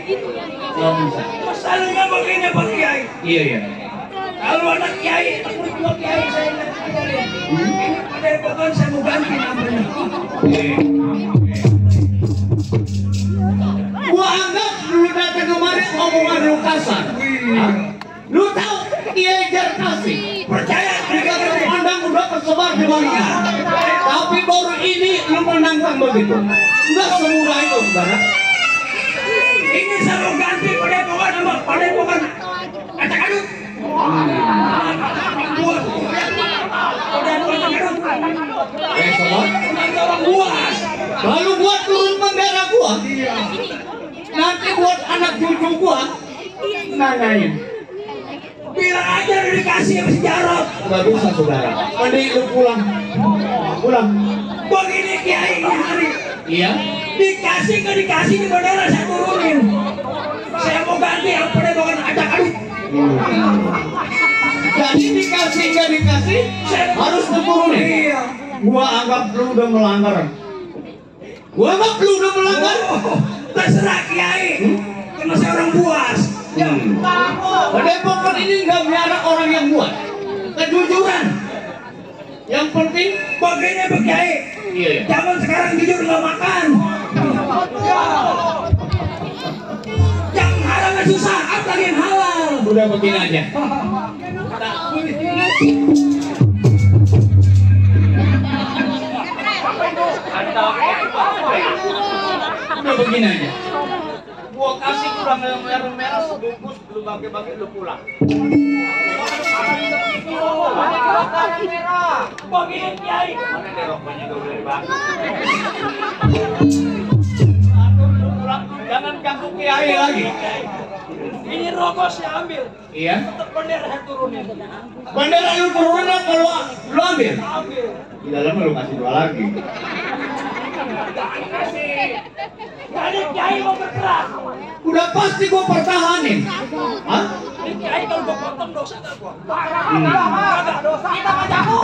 A: nggak bisa.
D: Masalahnya begini Pak Kiai.
A: Iya.
D: Kalau anak Kiai, anak murid gua Kiai saya nggak ajarin. Ini pada pokoknya saya mau ganti namanya.
A: Gua anggap lu datang kemarin omongan lu kasar. Hah? Lu tahu Kiai Jarkasi?
D: Percaya
A: Jika pandang udah tersebar di mana-mana. Tapi baru ini lu menantang begitu. Enggak semudah itu, saudara.
D: ini saya mau ganti pada pokoknya nama pada pokoknya. Kata kadut. Buat. Pada pokoknya kadut.
A: Sobat,
D: Nanti orang buas.
A: lalu buat turun bendera gua. Nanti buat anak cucu gua nanyain.
D: Bilang aja udah dikasih sama si Jarot.
A: Enggak bisa, saudara. Mending lu pulang.
D: Begini Kiai ini hari.
A: Iya.
D: Dikasih ke dikasih di bendera saya turunin. Saya mau ganti yang pada pokoknya acak kadut.
A: Jadi dikasih nggak dikasih harus diturunin.
D: Iya.
A: Gua anggap lu udah melanggar.
D: Oh, terserah Kiai. Karena saya orang buas. Ya.
A: Padepokan ini nggak biara orang yang buat. Kejujuran. Yang penting
D: Begini Pak Kiai.
A: Iya.
D: Zaman sekarang jujur nggak makan. Ya. Yang halalnya susah, apalagi yang halal.
A: udah begini aja. Udah begini aja. Gua kasih kurang merah sebungkus, lu bagi-bagi lu pulang.
D: Begini Kiai.
A: Mana nih rokoknya gak boleh dibagi. Jangan ganggu Kiai lagi.
D: Ini rokok saya ambil.
A: Iya.
D: Tetap bendera saya turunin.
A: Bendera lu turunin apa lu ambil?
D: Ambil.
A: Di dalam lu kasih dua lagi.
D: Jadi Kiai mau bergerak.
A: Udah pasti gua pertahanin. Hah?
D: Ini Kiai kalau gua potong dosa tak gua. Kagak dosa. Kita mah jago.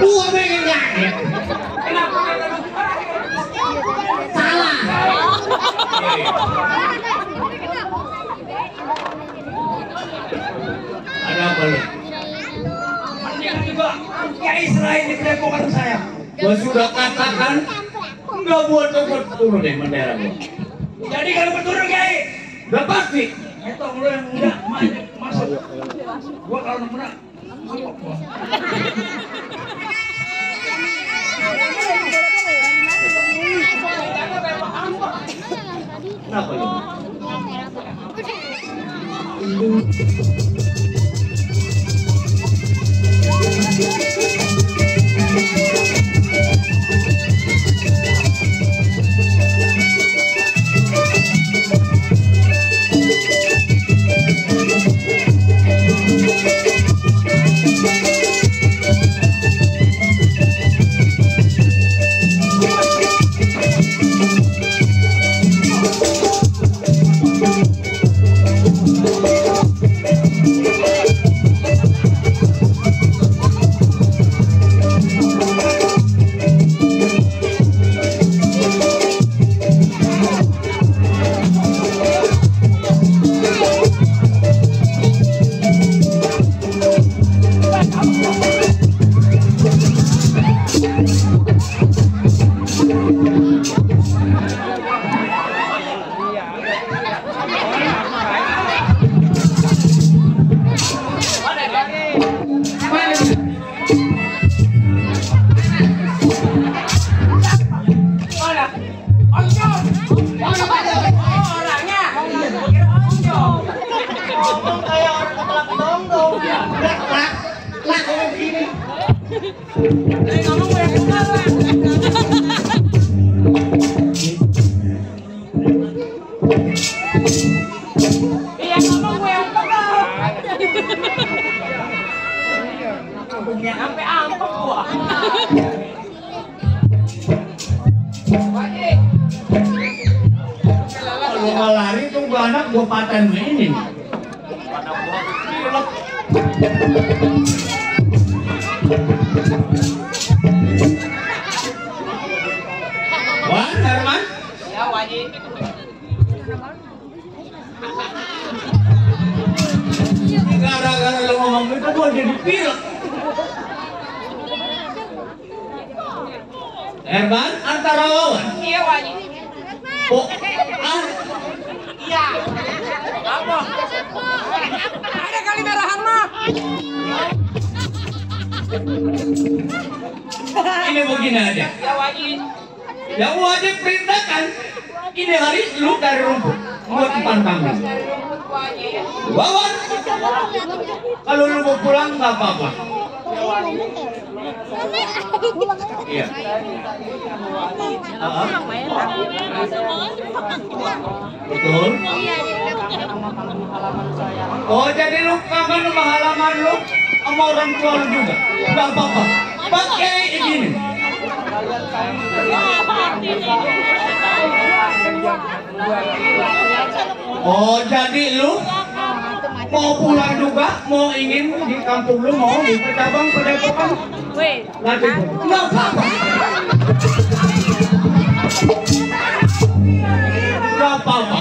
B: Gua pengen nyanyi. Salah.
A: Ada apa lu?
D: Mendingan juga Kiai Serain di kedepokan saya.
A: Gua sudah katakan nggak buat tempat turun deh bendera gua.
D: Jadi kalau berturun Kiai,
A: Udah pasti.
D: itu lu yang muda masuk. Gua kalau muda masuk gua.
A: Kenapa lu? Kalau lari tuh gua anak gua paten ini. Wan, Herman?
D: Ya wajib.
A: Gara-gara lo ngomong gitu gua jadi pilek. Herman, antara lawan.
D: Iya wajib.
A: Oh,
D: Iya. Apa? Ada kali merahan mah.
A: ini begini aja.
D: Ya wajib.
A: Yang wajib perintahkan. Ini hari lu dari rumput buat depan kambing. Wawan, kalau lu mau pulang nggak apa-apa. Iya. Betul. Oh, jadi lu kangen sama halaman lu sama orang tua lu juga. Nggak apa-apa. Pakai ini. Oh, jadi lu mau pulang juga, mau ingin di kampung lu mau di cabang Padepokan? Lagi nggak apa-apa. Nggak apa-apa.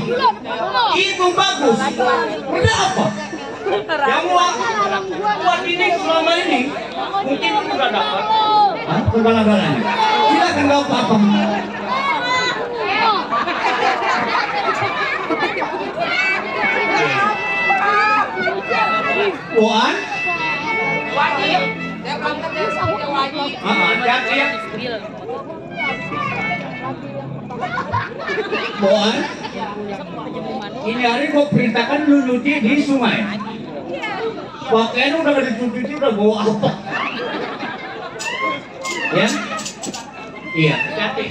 A: Itu bagus. Kenapa? Yang buat ini selama ini mungkin sudah dapat. Segala-galanya. Silakan nggak apa-apa. Puan?
D: Wajib. Saya berangkat dari sana wajib.
A: Hati-hati ya. Puan? Ini hari gua perintahkan lu nyuci di sungai. Pakaian udah gak dicuci udah bawa apa? Ya? Iya, hati-hati.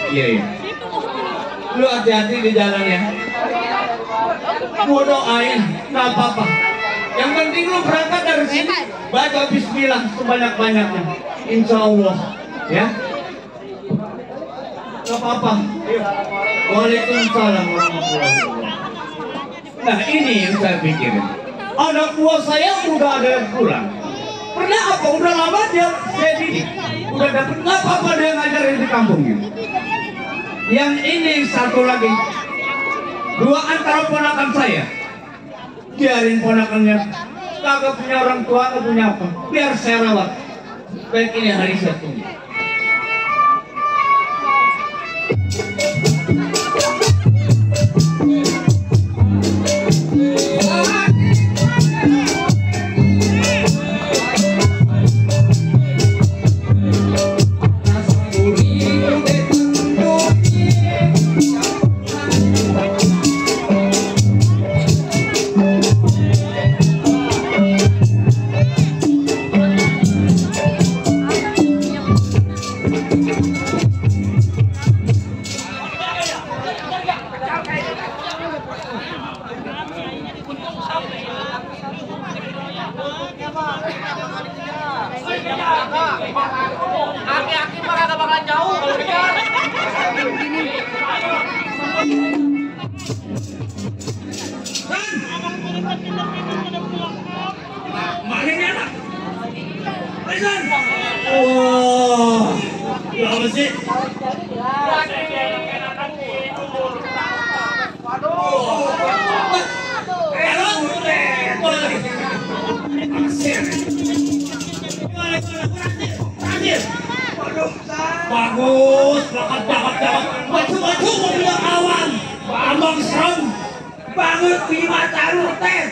A: Iya, iya. Lu hati-hati di jalan ya. Gua doain, nggak apa-apa. Yang penting lu berangkat dari sini baca bismillah sebanyak-banyaknya. Insya Allah, ya. Gak apa-apa. Waalaikumsalam warahmatullahi wabarakatuh. Nah ini yang saya pikirin. Anak buah saya udah ada yang pulang. Pernah apa? Udah lama dia saya didik. Udah dapet nggak apa-apa dia ngajarin di kampung gitu. Yang ini satu lagi. Dua antara ponakan saya. Biarin ponakannya kagak punya orang tua, kagak punya apa. Biar saya rawat. Baik ini hari saya tunggu.
D: Aki-aki mah kagak bakalan jauh kalau kejar.
E: Mana ini anak? Rizan!
A: Wah, ya apa sih?
E: Bagus, dapat. Maju mobil kawan. Abang serem. Banget lima taruh teh.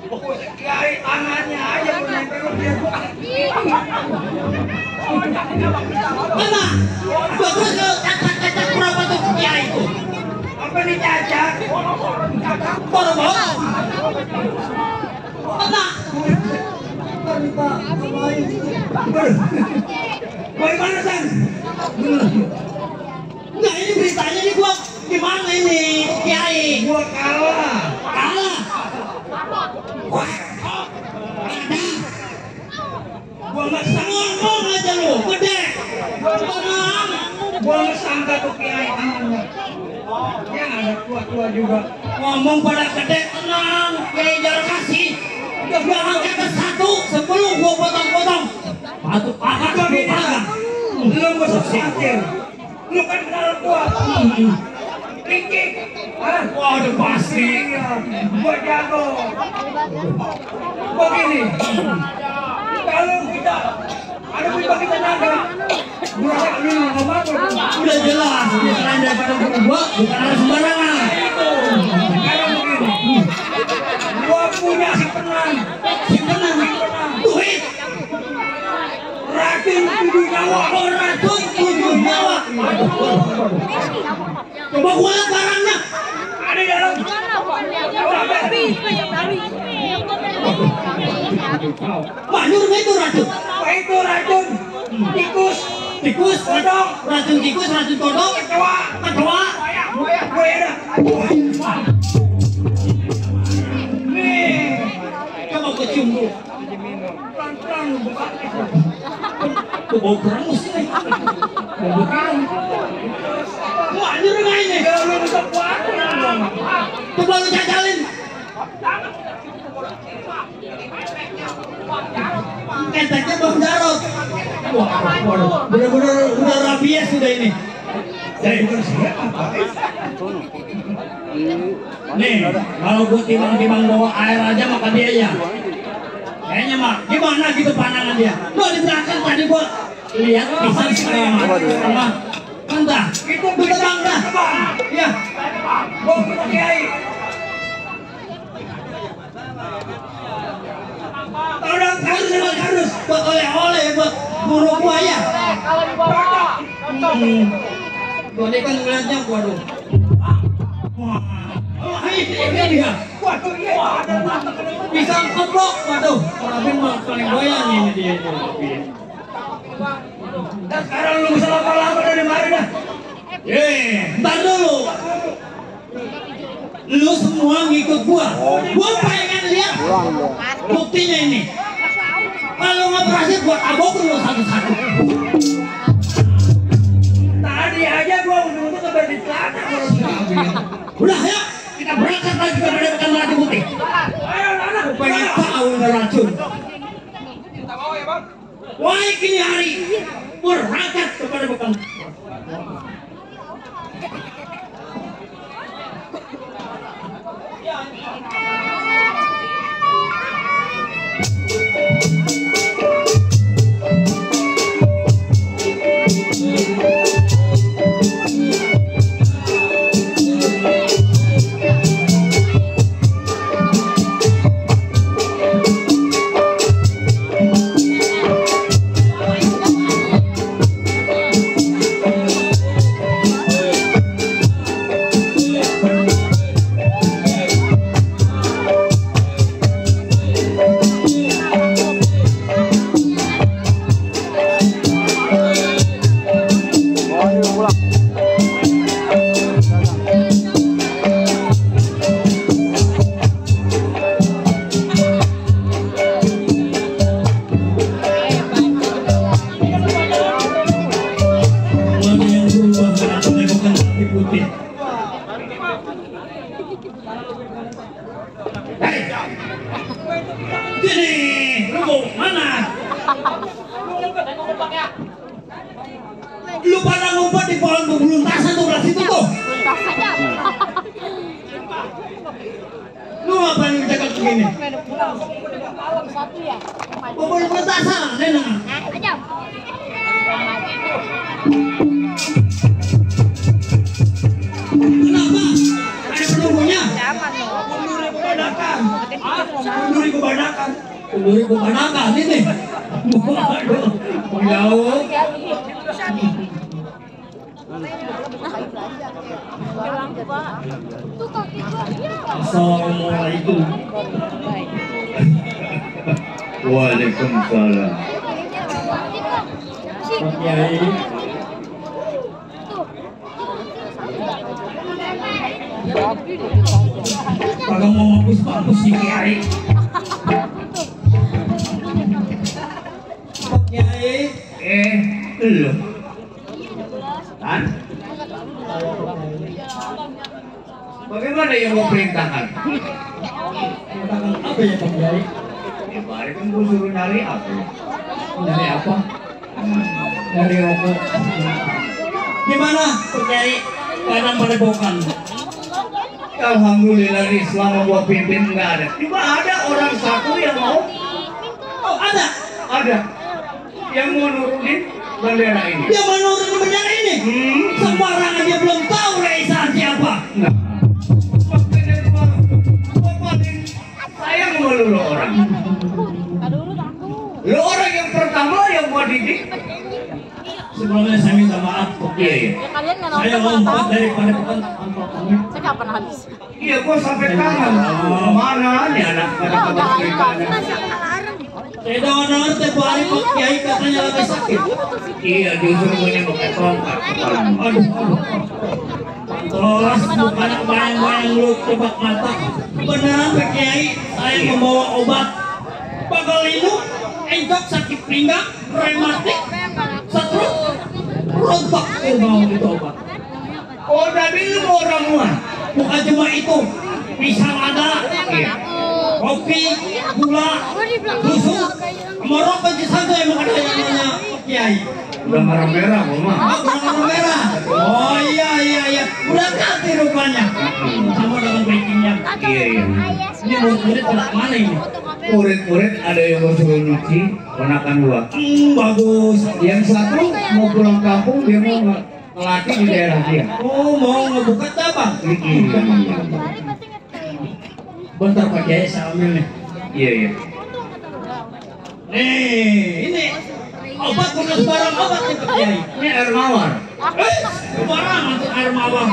E: Pokoknya kiai tangannya aja menempel dia.
D: Mana? Bagus lo cacat berapa tuh kiai itu?
E: Apa nih cacat?
D: Boro-boro. Mana?
E: Bagaimana San?
D: Nah ini beritanya nih gua gimana ini kiai?
E: Gua kalah.
D: Kalah.
E: Wah. Gua nggak sangka.
D: Ngomong aja lu, gede. Tenang.
E: Gua nggak sangka tuh kiai tangannya. Ya ada tua-tua juga.
D: Ngomong pada gede, tenang. Kiai jangan kasih. Jangan kata satu sebelum gua potong-potong. Satu pakat
E: Gua
D: gua
E: gini lah.
D: pakat.
E: Lu nggak usah khawatir. Lu kan kenal gua. Licik. Hah?
A: Waduh pasti.
E: Iya. Gua jago. Begini. Kalau kita ada berbagi tenaga, gua ini ngomong
D: Udah jelas, dia selain daripada gua bukan orang sembarangan.
E: itu. Sekarang begini. Gua punya si penang.
D: Si penang, duit,
E: Racun 7 nyawa.
D: oh racun 7 nyawa. Coba gua lihat barangnya.
E: Ada di dalam.
D: Manjur nggak itu racun?
E: Apa itu racun? Tikus.
D: Tikus, kodok, racun tikus, racun kodok,
E: Kecoa.
D: kecoa.
E: Buaya dah. Nih.
D: Coba gua cium dulu.
E: Pelan-pelan lu buka.
D: Tuh bau kerangus nih. Manjur nggak ini?
E: Ya lu bisa kuat.
D: Coba lu jajalin. Keteknya Bang Jarot. Waduh, bener-bener udah rabies sudah ini. Nih, kalau gua timbang-timbang bawa air aja maka biaya. Kayaknya mah gimana gitu pandangan dia. Gua di belakang tadi gua lihat pisang sama entah. Itu bang dah. Iya.
E: Gua punya kiai.
D: Orang harus buat oleh-oleh buat buru buaya. Gua kan ngeliatnya waduh. Wah, ini dia.
E: Waduh, iya ada mata.
D: Pisang keblok, waduh. Tapi mah paling goyang ini dia.
E: Dan sekarang lu bisa lama-lama dari mari dah.
D: Ntar dulu. Lu semua ngikut gua. Gua pengen lihat. Buktinya ini. Kalau nggak berhasil buat abok lu satu-satu.
E: Tadi aja gua untuk ke di celana kalau ngambil.
D: Udah ya, kita berangkat lagi ke Padepokan Melati Putih.
E: Ayo anak.
D: Pengen tahu nggak racun. Wahai kini hari, berangkat ke Padepokan. Gini, lu mau mana? Lu pada ngumpet di pohon beluntasan tuh belah situ tuh. Lu ngapain ngecekak begini? Pohon beluntasan, Nena. Kenapa? Ada penunggunya? Kenduri kebanakan. Kenduri kebanakan ini. Waduh, menjauh. Assalamualaikum.
A: Waalaikumsalam.
D: Pak Kiai. Kagak mau mampus-mampus si Kiai. Pak Kiai.
A: Lu. Kan? Bagaimana yang mau perintahkan?
D: Katakan apa ya Pak Kiai?
A: Ya, Bari kan gue suruh nyari apa?
D: Dari apa? Dari rokok. Gimana Pak Kiai? Keadaan Padepokan.
A: Alhamdulillah nih selama gua pimpin nggak ada. Cuma ada orang satu yang mau.
D: Oh ada?
A: Ada. Yang mau nurunin bendera ini.
D: Dia mau nurunin bendera ini? Sembarangan dia belum tahu Raisa siapa.
A: Nah, makanya gua paling sayang sama lu orang. Lu orang yang pertama yang gua didik.
D: Sebelumnya saya minta maaf Pak Kiai. Saya lompat dari Padepokan tanpa pamit.
F: Saya kapan habis?
A: Iya, gua sampai kangen. Mana nih anak pada kabar ceritanya?
D: Saya dengar teh hari Pak Kiai katanya lagi sakit.
A: Iya, justru gua yang pakai tongkat.
D: Aduh. Terus bukannya bayang-bayang lu tebak mata. Beneran Pak Kiai, saya membawa obat. Pagalinu, enjok sakit pinggang, rematik, stroke, rontok mau itu obat.
A: Oh, jadi lu mau ramuan?
D: Bukan cuma itu, pisang ada, kopi, gula, susu, merok aja saja emang ada yang namanya Pak Kiai.
A: Udah merah-merah, Mama.
D: Ah, warna merah. Oh iya, udah ganti rupanya. Sama dengan backingnya.
A: Iya.
D: Ini murid anak mana ini?
A: Murid-murid ada yang mau suruh nyuci, ponakan gua.
D: Bagus.
A: Yang satu mau pulang kampung, dia mau ngelatih di daerah dia.
D: Oh, mau ngebuka cabang? Bentar Pak Kiai, saya ambil nih.
A: Iya.
D: Nih, ini obat bukan sembarang obat nih Pak Kiai.
A: Ini air mawar.
D: Sembarang untuk air mawar.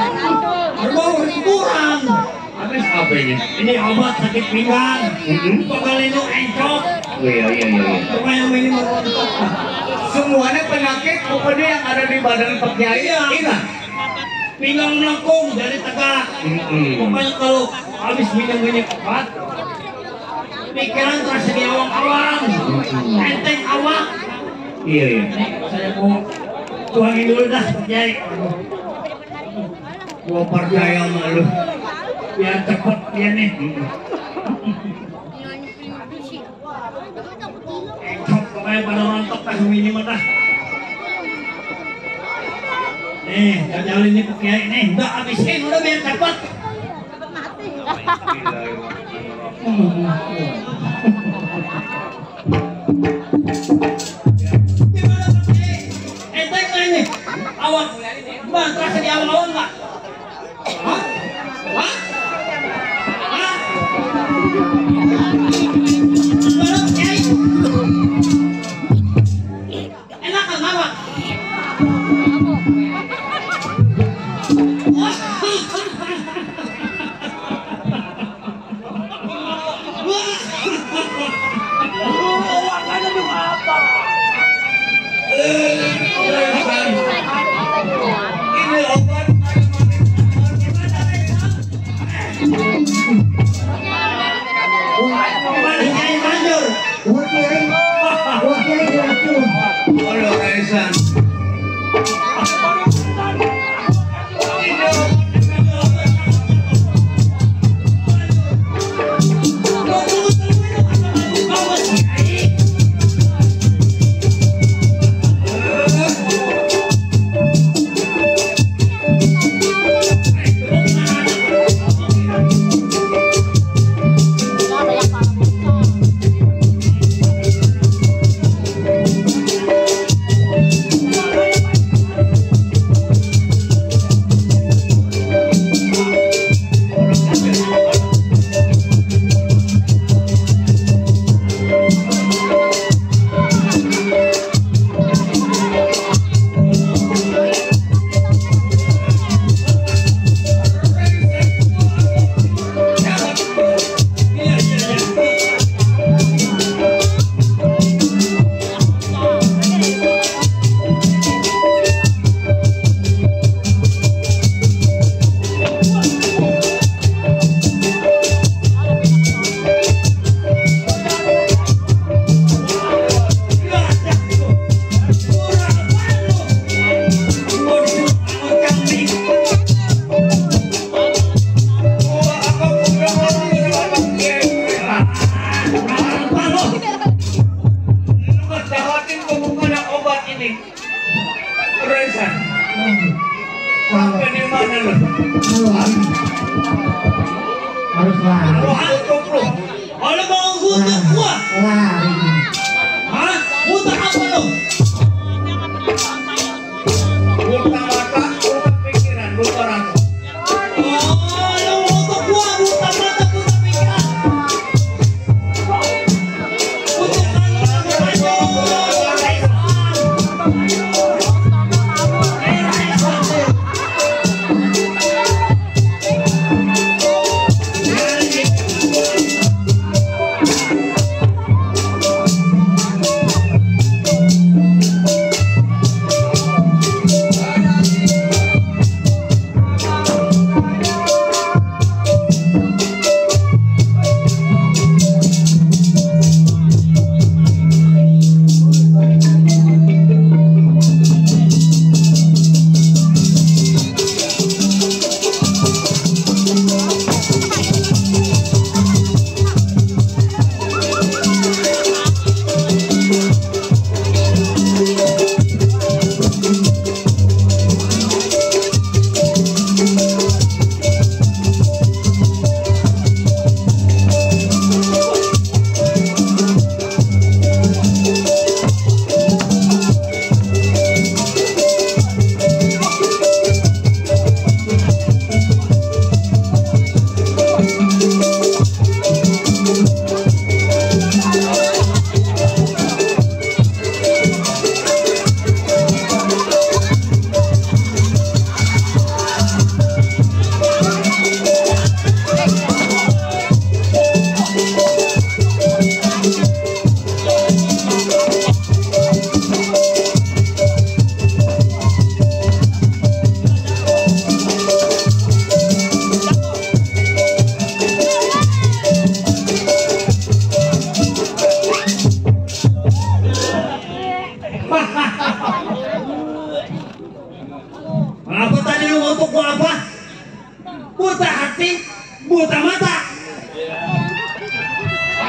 D: Air mawar itu kurang.
A: Habis apa ini?
D: Ini obat sakit pinggang. Pagalinu encok.
A: Oh iya.
D: Supaya minimal rontok.
A: Semuanya penyakit pokoknya yang ada di badan Pak Kiai. Ingat.
D: Pinggang melengkung jadi tegak. Pokoknya kalau habis minum obat pikiran terasa di awang-awang. Enteng awak.
A: Iya.
D: Saya mau tuangin dulu dah, Jai.
A: Gua percaya sama lu.
D: Biar cepet dia nih. Cok, pokoknya pada mantap tak ini mah dah. Nih, jalan ini Pak Kiai nih, udah habisin, udah biar cepet. Gimana Pak Kiai? Enteng nggak ini? Awak, bang, terasa di awal-awal nggak? Hah? Hah? Hah? Gimana Pak Kiai? Enak kan awak?
A: Ini obat
D: Gimana Kiai manjur?
C: Buat kiai diracun.
A: Halo Kaisan. Sampai di mana lu?
C: Harus lari.
D: Kalau mau ngutang gua,
C: Lari.
D: hah? Ngutang apa lu?
A: Utang mata, utang pikiran, utang rasa.
D: Oh, lu ngutang gua, ngutang mata, ngutang pikiran. Ngutang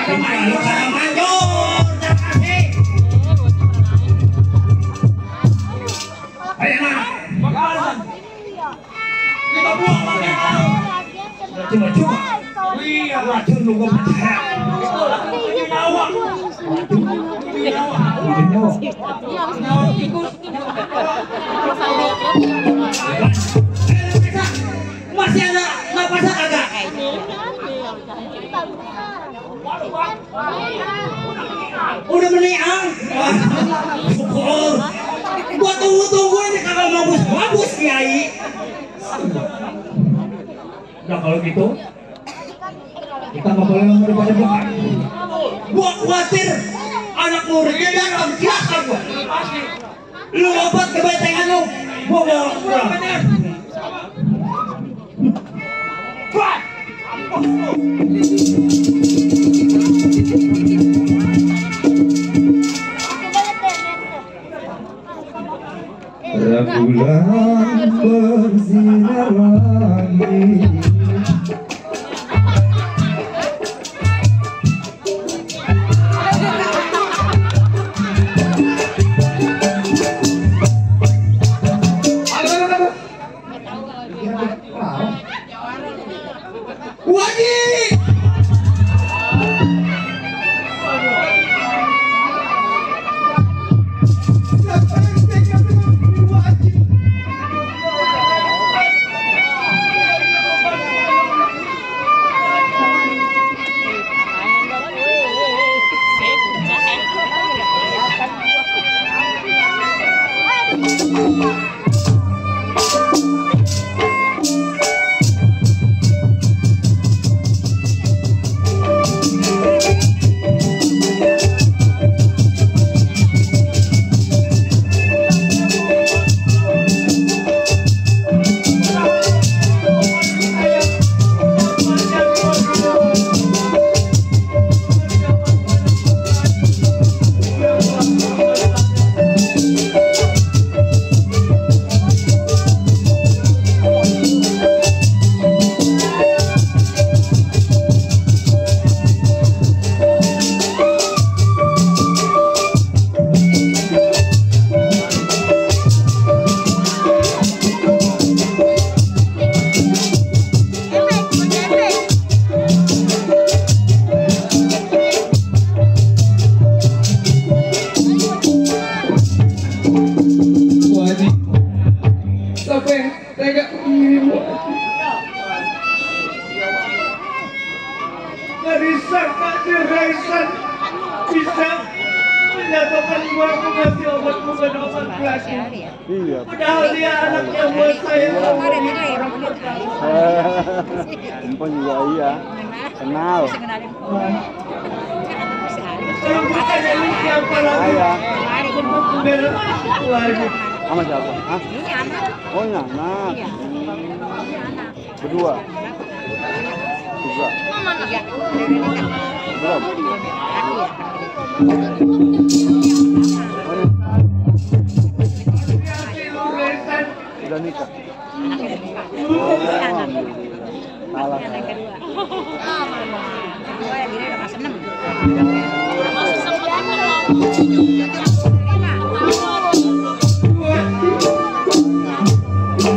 D: Ayo saya manjur. Terima kasih. Ayo nak. Kita buang pakai tahu. Cuma-cuma. Iya, racun lu gua percaya. Nyawa. Nyawa tikus. Masih ada napasnya kagak? Udah meniang. Syukur. Gua tunggu ini kagak bagus Kiai.
A: Nah kalau gitu kita nggak boleh ngomong di padepokan.
D: Gua khawatir anak muridnya datang siapa gua? Lu obat kebetengan lu. Gua bawa pulang.
C: Rembulan bersinar lagi.
A: Bisa menyatakan gua ngasih obat bukan obat lagi.
G: Iya.
A: Padahal dia anak yang buat saya.
G: Empon juga iya. Kenal.
A: Kalau bukan ini siapa lagi?
G: Saya.
A: Keluarga.
G: Sama siapa? Hah? Oh, ini anak. Berdua. Tiga. Belum. Sudah nikah. Salah.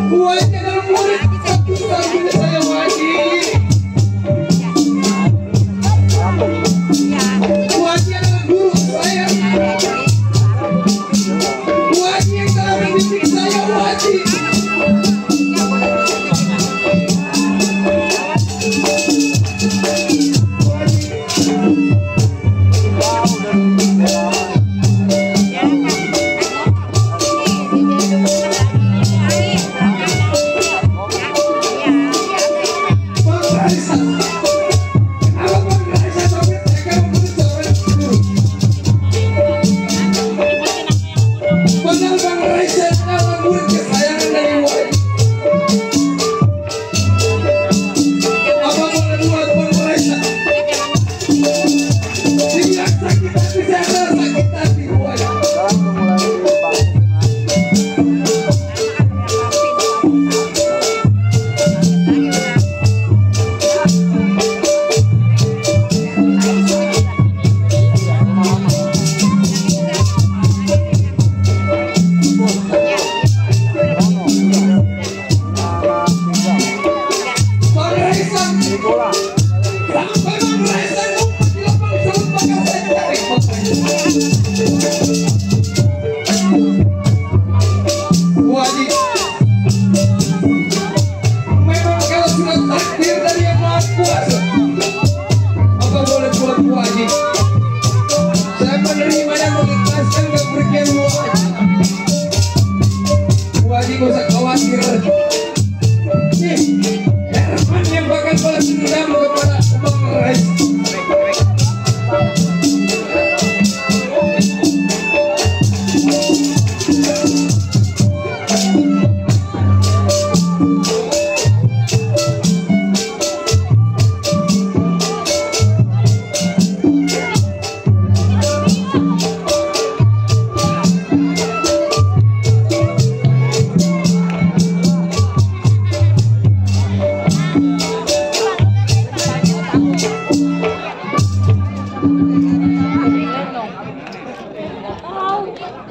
A: Buat adalah murid satu-satunya saya wajib. Buatnya adalah guru saya. Buatnya yang telah mendidik saya wajib.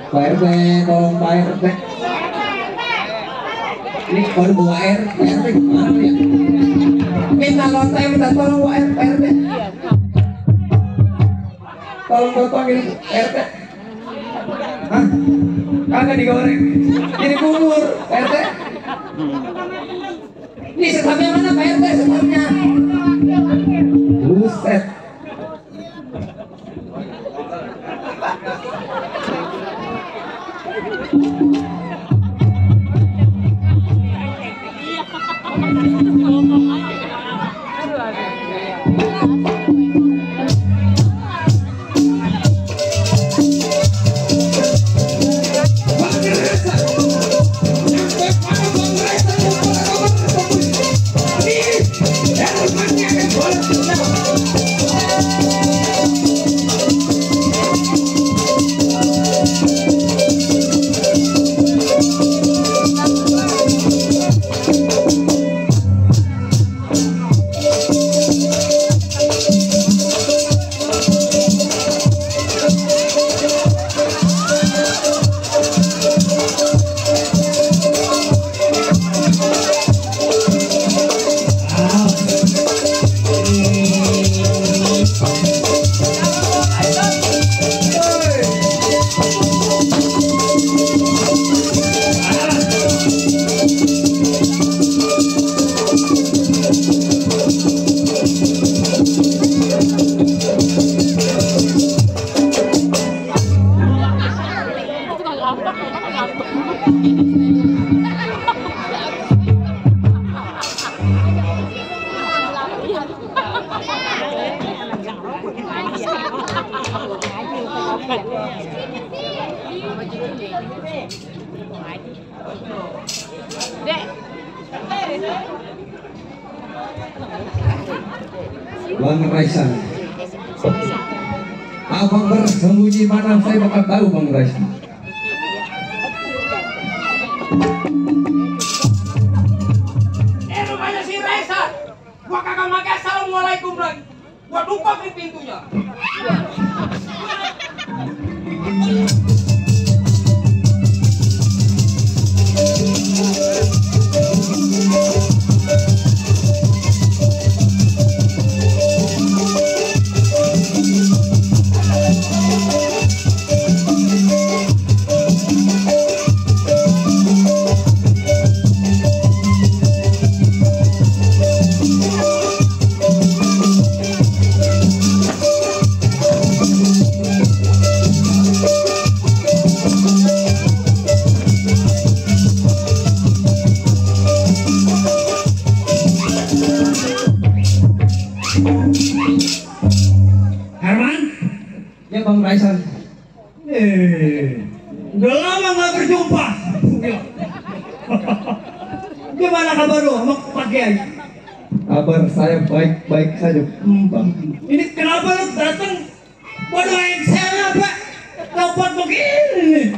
C: Pak RT, tolong Pak RT. Ini baru bawa RT gimana ya? Minta lontar, minta tolong Pak RT. Tolong potongin RT. Hah? Kagak digoreng. Ini bubur RT. Ini setapnya mana Pak RT setapnya? Buset. Bang Raisan, abang bersembunyi mana saya bakal tahu Bang Raisan.
D: Rumahnya si Raisan. Gua kagak make assalamualaikum lagi. Gua lupa di pintunya.
A: Herman?
C: Ya Bang Raisan.
A: Udah lama nggak berjumpa. Gimana kabar lo sama Pak Kiai?
C: Kabar saya baik-baik saja, Bang.
A: Ini kenapa lo datang? Waduh, Excel apa? Dapat begini.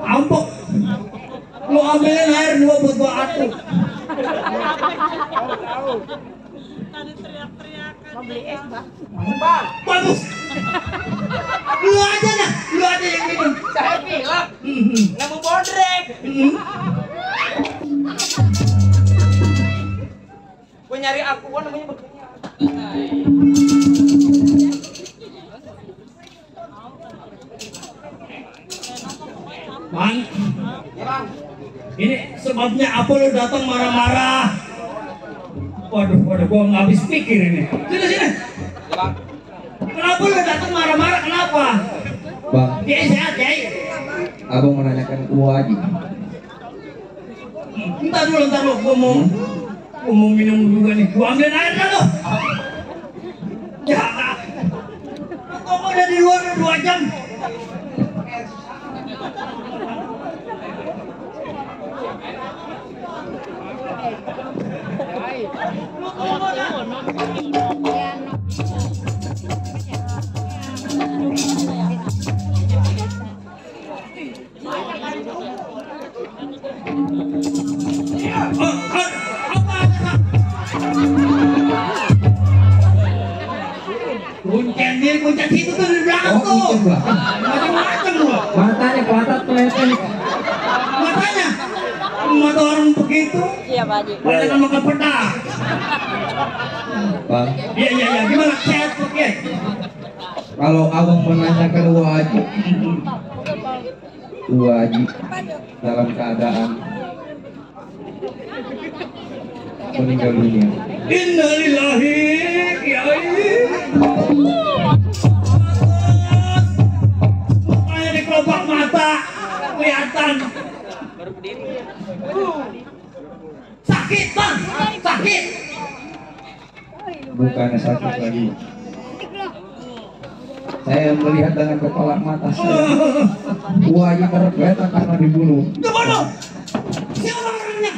A: Ampok. Lo ambilin air 2 buat gua atuh. Bagus. Lu aja dah, lu aja yang minum.
D: Saya bilang, nggak mau bodrek. Gue nyari akuan namanya begini.
A: Bang,
D: Ya bang,
A: ini sebabnya apa lu datang marah-marah? Waduh, gua nggak habis pikir ini. Sini.
D: ya bang.
A: Kenapa lu datang marah-marah? Kenapa?
C: Bang,
A: Kiai sehat, Kiai.
C: abang menanyakan Wadi.
A: Entar dulu, gua mau minum juga nih. Gua ambilin air dah lo. Ya, kok udah di luar 2 jam?
D: Kuncen dia, kuncen situ tuh di belakang
C: Oh,
D: tuh.
C: kuncen belakang.
D: Macam-macam loh.
B: Matanya kelatat kelihatan.
D: Matanya. Mata orang begitu.
F: Iya, Pak Haji.
D: Banyak yang makan pedang.
C: Bang,
D: Iya. Gimana? Sehat tuh, ya?
C: kalau abang menanyakan wajib dalam keadaan meninggal dunia.
D: Innalillahi, kiai. Mukanya di kelopak mata, kelihatan. Sakit bang, sakit.
C: Bukannya sakit lagi. Saya melihat dengan kepala mata saya. Wajib tergeletak karena dibunuh.
D: Dibunuh. Siapa orangnya?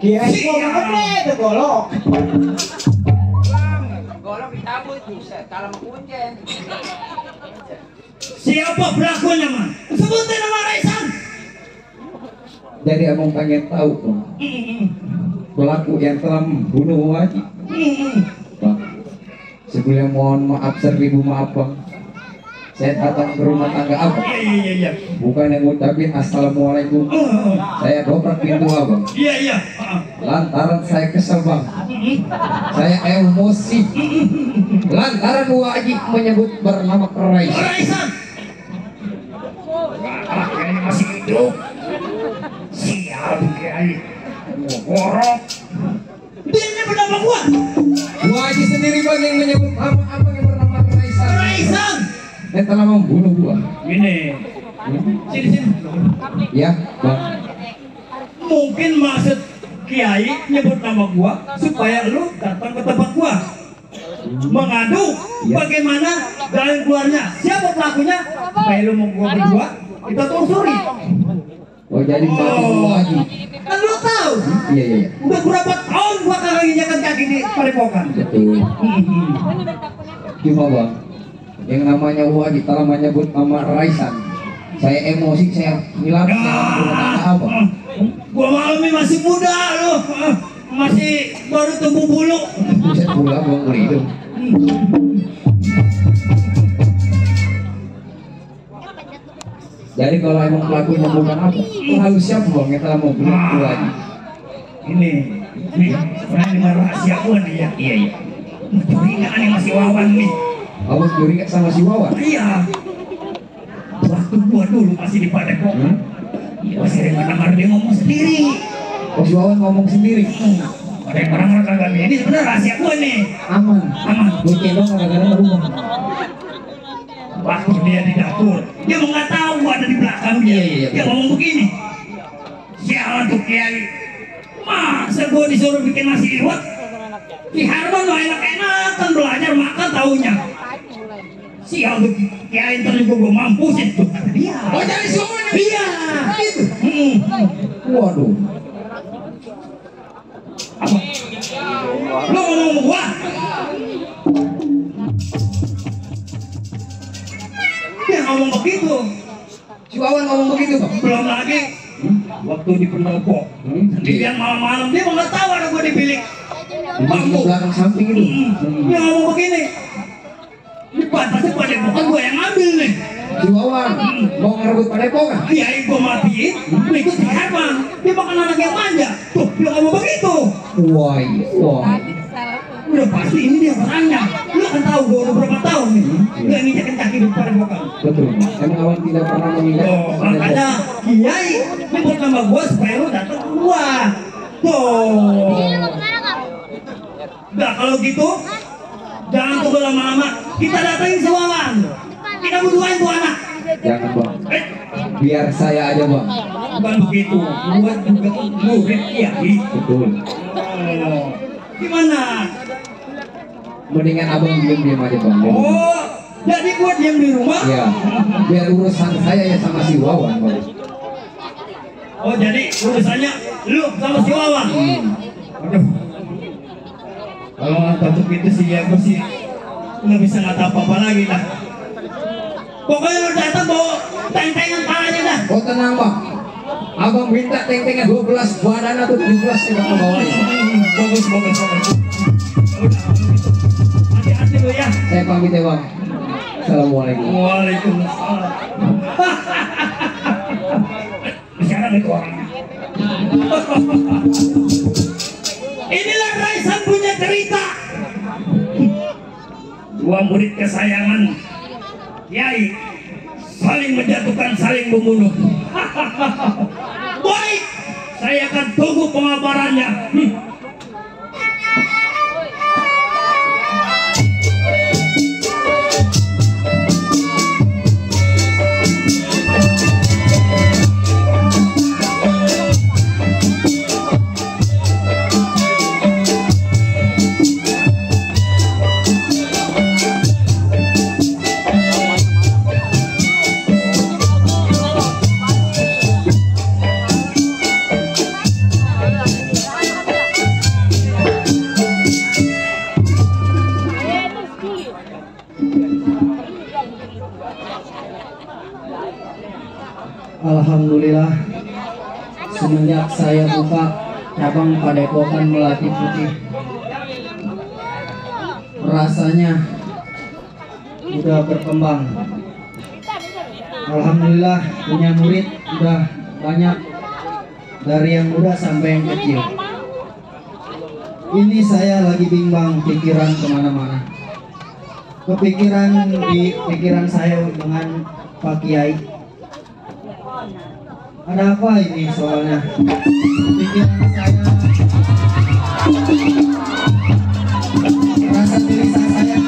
B: Kiai mau gede tuh golok.
D: Siapa pelakunya man? Sebutin nama Raisan.
C: Jadi abang pengen tahu Bang, pelaku yang telah membunuh wajib. Bang, sebelum mohon maaf 1000 maaf Bang. Saya datang ke rumah tangga abang.
D: Iya.
C: Bukan yang ngucapin assalamualaikum. Saya dobrak pintu abang.
D: Iya.
C: Lantaran saya kesel Bang. Saya emosi. Lantaran wajib menyebut bernama Raisan.
D: Raisan. Kiai masih hidup. Siap Kiai. Ngorok. Dia ini bernama gua.
C: Wajib sendiri Bang yang menyebut nama abang yang bernama Raisan.
D: Raisan.
C: Yang telah membunuh gua.
D: Gini. Sini.
C: Ya Bang.
D: Mungkin maksud Kiai nyebut nama gua supaya lu datang ke tempat gua mengadu bagaimana jalan keluarnya, siapa pelakunya, supaya lu mau gua berdua kita telusuri.
C: Oh jadi mati wajib.
D: Kan lu tahu
C: Iya.
D: udah berapa tahun gua kagak nginjakan kaki di Padepokan.
C: Betul. Cuma Bang, yang namanya wajib telah menyebut nama Raisan. Saya emosi, saya hilang abang.
D: Gua maklumi masih muda lu, masih baru tumbuh bulu.
C: Buset pula Bang hidung. Jadi kalau emang pelakunya bukan apa, lalu siapa Bang yang telah membunuh wajib?
D: Ini sebenarnya dengan rahasia gua nih ya. Iya. Curigaan nih masih Wawan nih.
C: Abang curiga sama si Wawan?
D: Iya. Waktu gua dulu masih di Padepokan, gua sering dengar dia ngomong sendiri.
C: Oh si Wawan ngomong sendiri?
D: Ada yang orang-orang kagak nih. Ini sebenarnya rahasia gua nih.
C: Aman. Gue cendong kadang-kadang rumah.
D: Waktu dia di dapur, dia mau nggak tahu gua ada di belakang dia.
C: Iya.
D: Dia ngomong begini. Sialan tuh Kiai. Masa gua disuruh bikin nasi liwet? Si Harman mah enak-enakan belajar makan taunya. Sial tuh Kiai ntar juga gua mampusin tuh kata dia.
C: Oh jadi si Wawan?
D: Iya.
C: Gitu? Waduh.
D: Apa? Lo ngomong sama gua? Dia ngomong begitu.
C: Si Wawan ngomong begitu Bang?
D: Belum lagi waktu di pendopo. Dia malam-malam dia mau nggak tahu ada gua di bilik.
C: Di belakang samping itu.
D: Dia ngomong begini. Di batasnya Padepokan gua yang ngambil nih.
C: Si Wawan mau ngerebut Padepokan?
D: Kiai gua matiin, berikut si Herman. Dia makan anak yang manja. Tuh, dia ngomong begitu.
C: Wah.
D: Udah pasti ini dia orangnya. Lu kan tahu gua udah berapa tahun nih. Dia nginjakin kaki di Padepokan.
C: Betul. Emang Wawan tidak pernah mengingat.
D: Oh, makanya Kiai nyebut nama gua supaya lu datang ke gua. Tuh. Nah kalau gitu, jangan tunggu lama-lama. Kita datangin si Wawan. Kita berduain tuh anak.
C: Jangan Bang. Biar saya aja Bang.
D: Bukan begitu. Gua juga murid Kiai.
C: Betul.
D: Oh, gimana?
C: Mendingan abang diam aja Bang.
D: Oh, jadi gua diam di rumah.
C: Iya. Biar urusan saya ya sama si Wawan Bang.
D: Oh, jadi urusannya
E: Lu sama si Wawan.
A: Aduh. Kalau untuk itu sih ya gue sih nggak bisa ngata apa-apa lagi dah.
E: Pokoknya lu datang bawa teng-tengan palanya dah.
C: Oh tenang bang, abang minta teng-tengnya 12 badan atau 17 yang ke bawahnya.
A: Bagus. Udah. Hati-hati lu ya.
C: Saya pamit ya bang. Assalamualaikum.
A: Waalaikumsalam.
E: Sekarang itu orangnya. Inilah Raisan punya cerita. Dua murid kesayangan Kiai saling menjatuhkan, saling membunuh. Baik, saya akan tunggu pengabarannya.
B: Alhamdulillah, semenjak saya buka cabang Padepokan Melati Putih, rasanya udah berkembang. Alhamdulillah punya murid udah banyak, dari yang muda sampai yang kecil. Ini saya lagi bimbang pikiran kemana-mana. Kepikiran di pikiran saya dengan Pak Kiai. Ada apa ini soalnya? Pikiran saya, rasa diri saya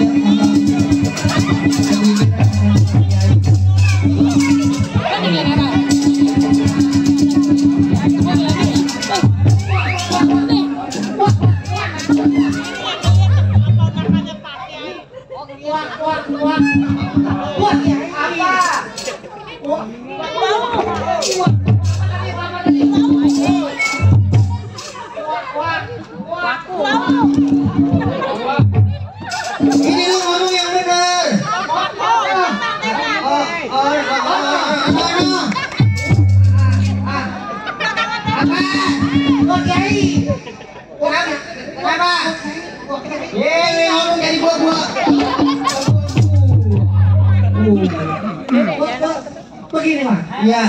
B: ini lu ngomong yang benar. Apa? Kiai. Kenapa? Ini ngomong jadi buah-buah. Begini Pak. Ya.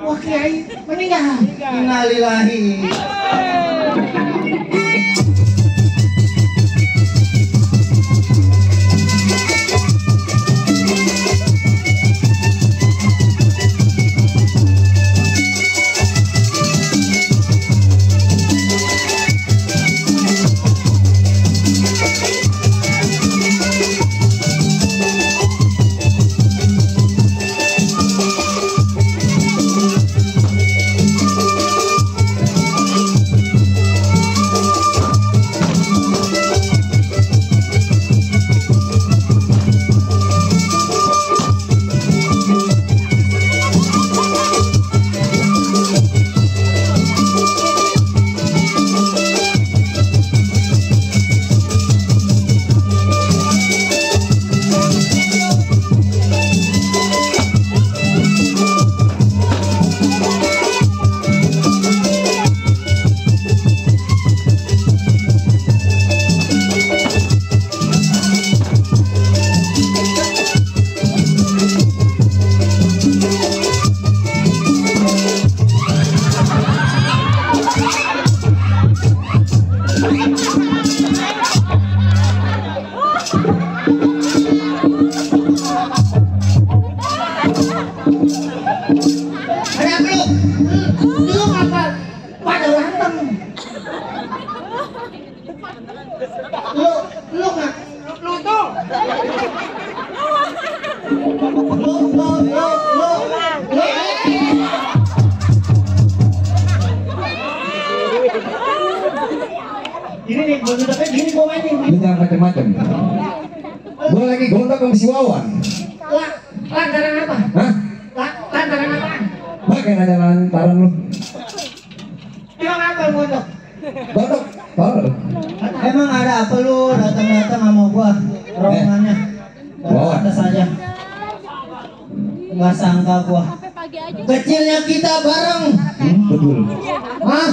B: Wah Kiai meninggal. Innalillahi. Ini nih, bonekanya gini gue mainin.
C: Jangan macam-macam. Gue lagi gondok sama si Wawan.
B: Lantaran apa?
C: Hah?
B: Lantaran apa?
C: Bagian ada lantaran lu.
B: apa godok?
C: Godok. Tol.
B: Emang ada apa lu datang-datang sama gua? Rombongannya.
C: Bawa.
B: Atas saja. Nggak sangka gua. Kecilnya kita bareng.
C: Betul.
B: Hah?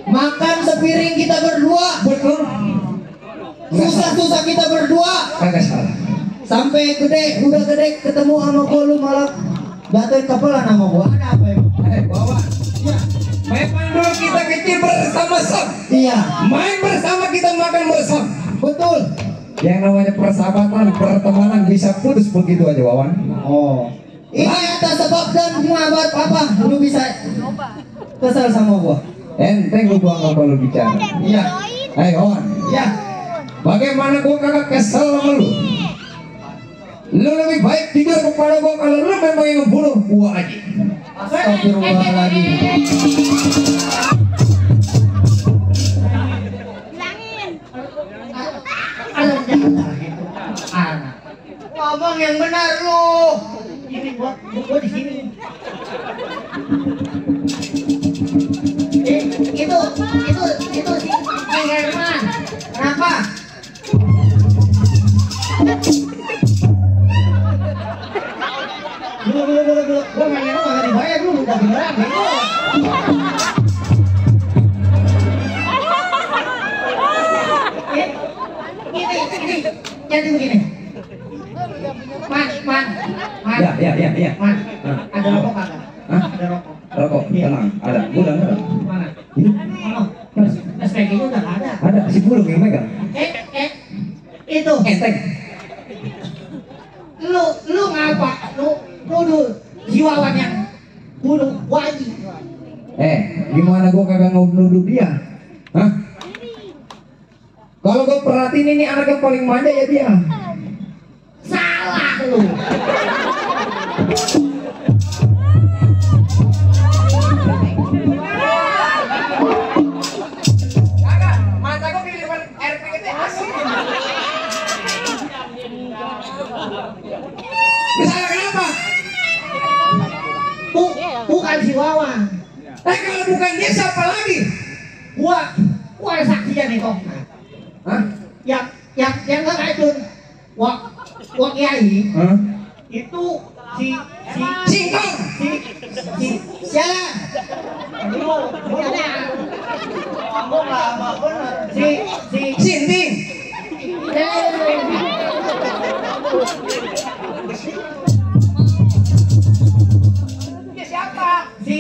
B: Makan sepiring kita berdua.
C: Betul.
B: Susah-susah kita berdua.
C: Kagak salah.
B: Sampai gede, udah gede ketemu sama gua lu malah jatuhin kepelan sama gua. Ada apa ya?
C: Bawa.
B: Iya.
C: Memang dulu kita kecil bersama-sama.
B: Iya.
C: Main bersama, kita makan bersama.
B: Betul.
C: Yang namanya persahabatan, pertemanan bisa putus begitu aja, Wawan.
B: Oh. Ini atas sebab dan muabat apa? Lu bisa kesel sama gua.
C: Enteng lu gua nggak perlu bicara.
B: Iya.
C: Hei, Wawan.
B: Iya.
C: Bagaimana gua kagak kesel sama lu? Lu lebih baik tidur kepada gua kalau lu memang yang membunuh gua aja.
B: Astagfirullahaladzim. Ngomong yang benar lu. Ini gua di sini. Itu si Herman. Kenapa? Dulu. Gua mainnya nggak dibayar lu udah beneran bego. Ini jadi begini. Man.
C: Ya.
B: Man, ada rokok kagak?
C: Hah?
B: Ada rokok.
C: Rokok, tenang. Ada. Gua udah nggak.
B: Mana?
C: Ini
B: Oh, SPG-nya udah nggak ada.
C: ada si Bulung yang megang.
B: Itu.
C: Enteng.
B: Lu ngapa? Lu nuduh jiwawan yang bunuh wajib.
C: Gimana gua kagak nuduh dia? Hah? Kalau gua perhatiin ini anak yang paling manja ya dia.
B: Salah lu.
C: Mata gua kiriman RPGT asli. Misalnya kenapa?
B: Bukan si Wawan.
C: Kalau bukan dia siapa lagi?
B: Gua ada saksinya nih kok.
C: Hah?
B: Yang ngeracun Wak Kiai
C: Hah?
B: itu si
C: Singkong.
B: siapa? Si
C: Sinting.
B: siapa? Si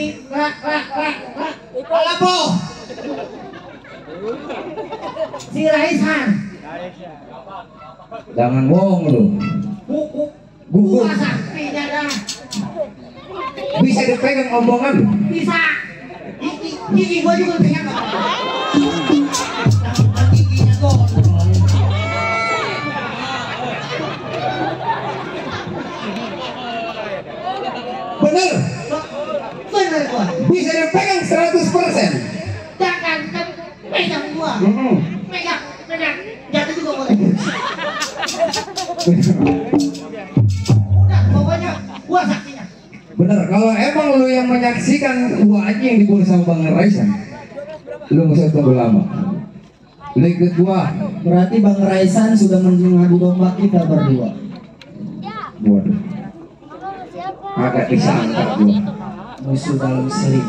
B: Alapo. Si Raisan.
C: Jangan bohong lu.
B: Gua saksinya dah.
C: Bisa dipegang omongan lu.
B: Bisa. Gigi gua juga pegang. Giginya gua.
C: Bener.
B: Bener gua.
C: Bisa dipegang 100%.
B: Jangan pegang gua. Pegang. Jatuh juga boleh. Udah, pokoknya gua saksinya.
C: Bener, kalau emang lu yang menyaksikan gua aja yang dibunuh sama Bang Raisan, lu nggak usah tunggu lama. Lu ikut gua.
B: Berarti Bang Raisan sudah mengadu domba kita berdua.
C: Waduh, agak disangka gua.
B: Musuh dalam selim.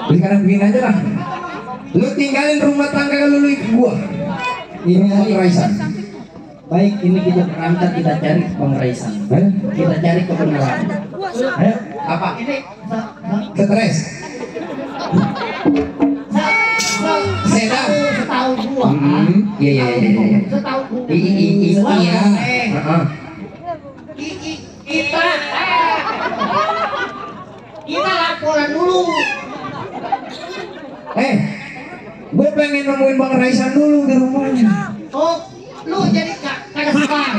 C: Sekarang begini aja lah. Lu tinggalin rumah tangga kalau lu ikut gua.
B: Ini
C: Bang
B: hari
C: Raisan.
B: baik, ini kita berangkat, kita cari Bang Raisan.
C: Ayo.
B: Kita cari kebenaran.
C: Ayo. Apa?
B: Ini
C: Stres. Sedang.
B: setahu gua.
C: Iya.
B: Setahu gua.
C: Iya.
B: Kita laporan dulu.
C: Gue pengen nemuin Bang Raisan dulu di rumahnya.
B: Oh, lu jadi kagak sabar.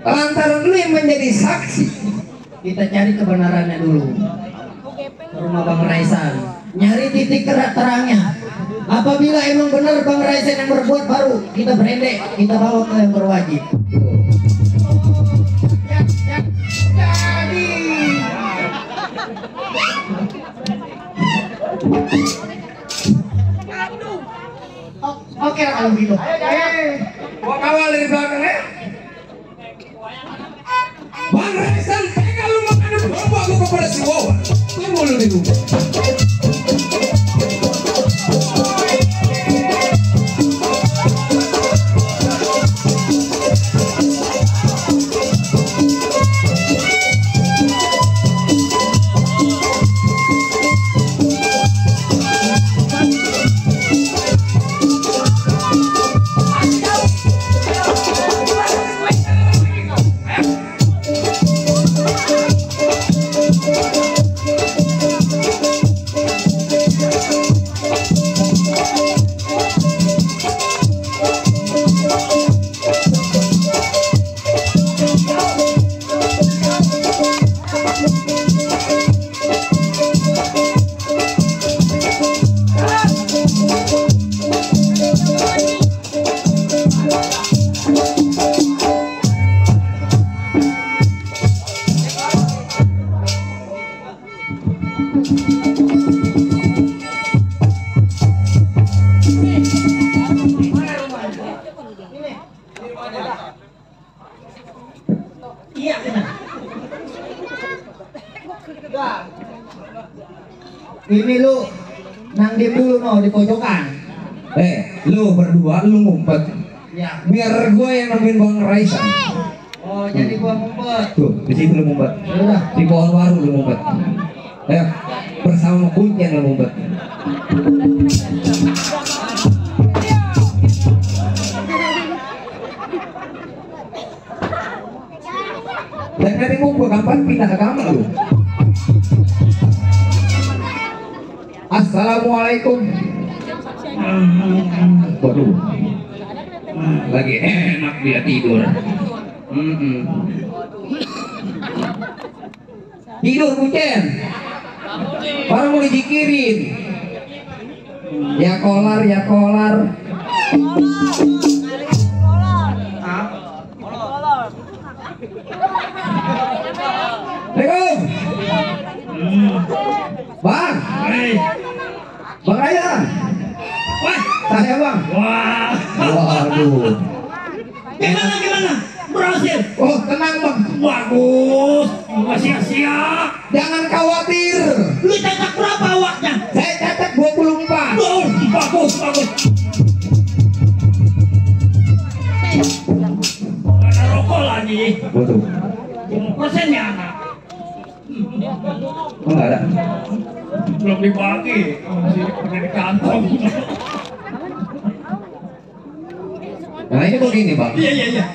C: Lantaran lu yang menjadi saksi.
B: Kita cari kebenarannya dulu. Ke rumah Bang Raisan. Nyari titik terangnya. Apabila emang benar Bang Raisan yang berbuat, baru kita berendek, kita bawa ke yang berwajib. Jadi Oke lah kalau gitu.
C: Gua kawal dari belakang ya. Bang Raisan, pegang lu makan bawa gua kepada si Wawan. Tunggu lu di rumah.
B: Iya benar. Ini lu nang diem dulu no di pojokan.
C: Lu berdua lu ngumpet.
B: Ya.
C: Biar gue yang nemuin Bang Raisan.
B: Oh jadi gua ngumpet.
C: Tuh, di situ lu ngumpet.
B: Udah.
C: Di pohon waru lu ngumpet. Ayo, bersama kuncian lu ngumpet. Dan nanti ngumpul kapan pindah agama lu. Assalamualaikum. Waduh, lagi enak dia tidur. Tidur kucen. Orang mau dijikirin. Ya kolar, ya kolar. Assalamualaikum. Bang. Bang Raisan.
D: Wah,
C: Saya bang.
D: wah.
C: Waduh.
D: Gimana? Berhasil.
C: Oh tenang bang.
D: Bagus. Masih siap.
C: Jangan khawatir.
D: Lu cetak berapa awaknya?
C: Saya catat 24.
D: Oh, bagus. Ada rokok lagi.
C: Waduh.
D: Persennya anak.
C: Oh nggak ada.
D: Belum dibagi. Masih ada di kantong.
C: Nah ini begini bang.
D: Iya.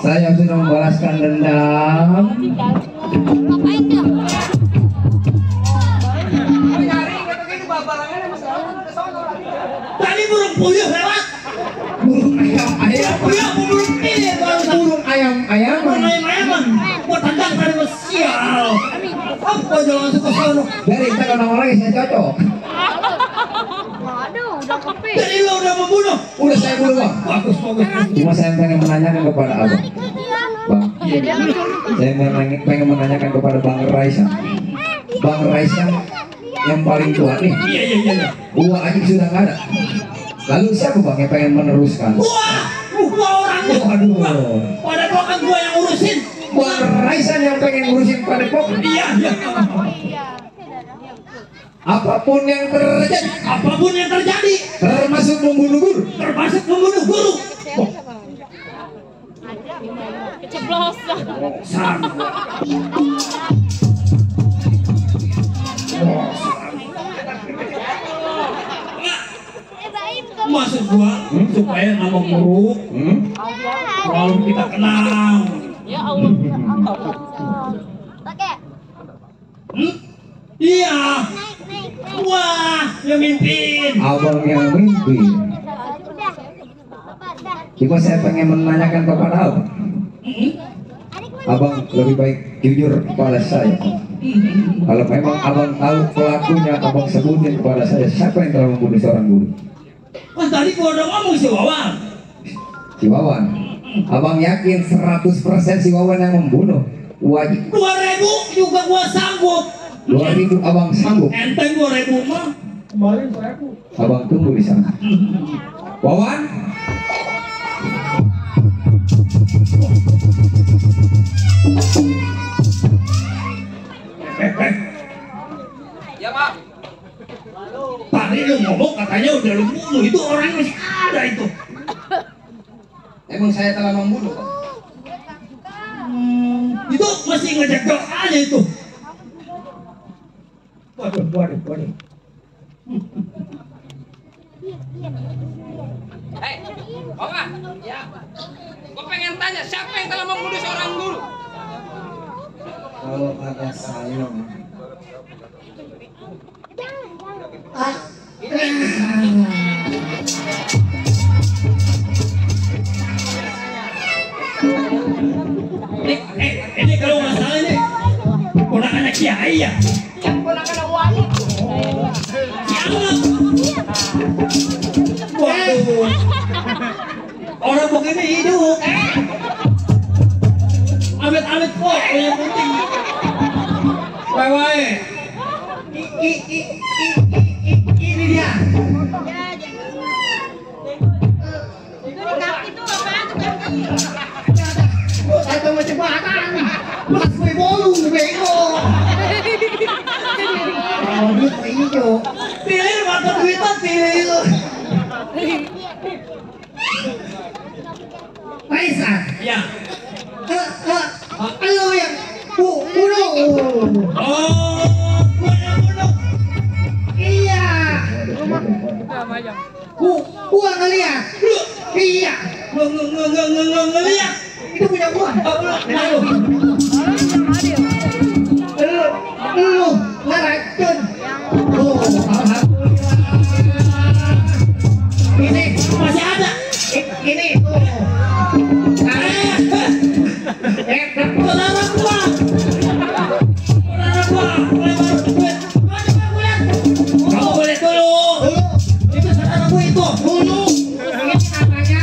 C: Saya sudah membalaskan dendam.
D: Tadi burung puyuh lewat.
C: Burung ayam.
D: Burung puyuh barusan.
C: Burung ayam.
D: Ayam-ayaman. Gua tendang tadi mas sial. Apa jalan suka sono?
C: Dari kita kalau nongol lagi saya cocok.
F: Waduh, udah kepi.
D: Jadi lo udah membunuh.
C: Udah saya bunuh bang.
D: Bagus.
C: Cuma saya pengen menanyakan kepada abang. Bang, saya pengen menanyakan kepada Bang Raisan. Bang Raisan yang paling tua nih.
D: Iya.
C: Gua aja sudah nggak ada. Lalu siapa bang yang pengen meneruskan?
D: Gua orangnya.
C: Aduh.
D: Pada doakan gua yang urusin.
C: Bang Raisan yang pengen ngurusin padepokan.
D: Iya.
C: Apapun yang terjadi,
D: Apapun yang terjadi,
C: termasuk membunuh guru.
D: termasuk membunuh guru.
F: Keceplosan.
D: Sama. Maksud gua supaya nama guru selalu kita kenal.
F: Ya Allah.
D: Iya. Wah, yang mimpin.
C: Abang yang mimpi. Cuma saya pengen menanyakan kepada abang. Abang lebih baik jujur kepada saya. Kalau memang abang tahu pelakunya, abang sebutin kepada saya siapa yang telah membunuh seorang guru.
D: Kan tadi gua udah ngomong si Wawan.
C: Si Wawan. Abang yakin 100% si Wawan yang membunuh? Wajib.
D: 2000 juga gua sanggup.
C: 2.000 abang sanggup.
D: Enteng 2.000 mah. Kemarin 1.000.
C: Abang tunggu di sana. Wawan.
D: Ya Pak. Tadi lu ngomong katanya udah lu bunuh, itu orang masih ada itu.
C: Emang saya telah membunuh, Pak?
D: Itu masih ngejaga aja itu. Waduh.
H: Hei, Bapak. Ya. Gue pengen tanya, siapa yang telah membunuh seorang guru?
B: Kalau kata saya
D: Ini kalau nggak salah ini ponakannya Kiai ya.
H: Ponakan wali.
D: Waduh. Orang begini hidup. Amit-amit kok yang penting. Bye. Ini dia.
B: atau macam batang mas gue bolong bego oh gitu hijau
D: Pilih mata duitan pilih.
B: Faisal
D: Ya.
B: lo yang bunuh
D: Bunuh.
B: iya gua ngeliat iya
D: Ngeliat.
B: itu punya gua lu ngeracun ini
D: Masih ada.
B: ini tuh
D: Saudara gua. Kamu boleh dulu. Itu saudara gua itu.
B: dulu ini namanya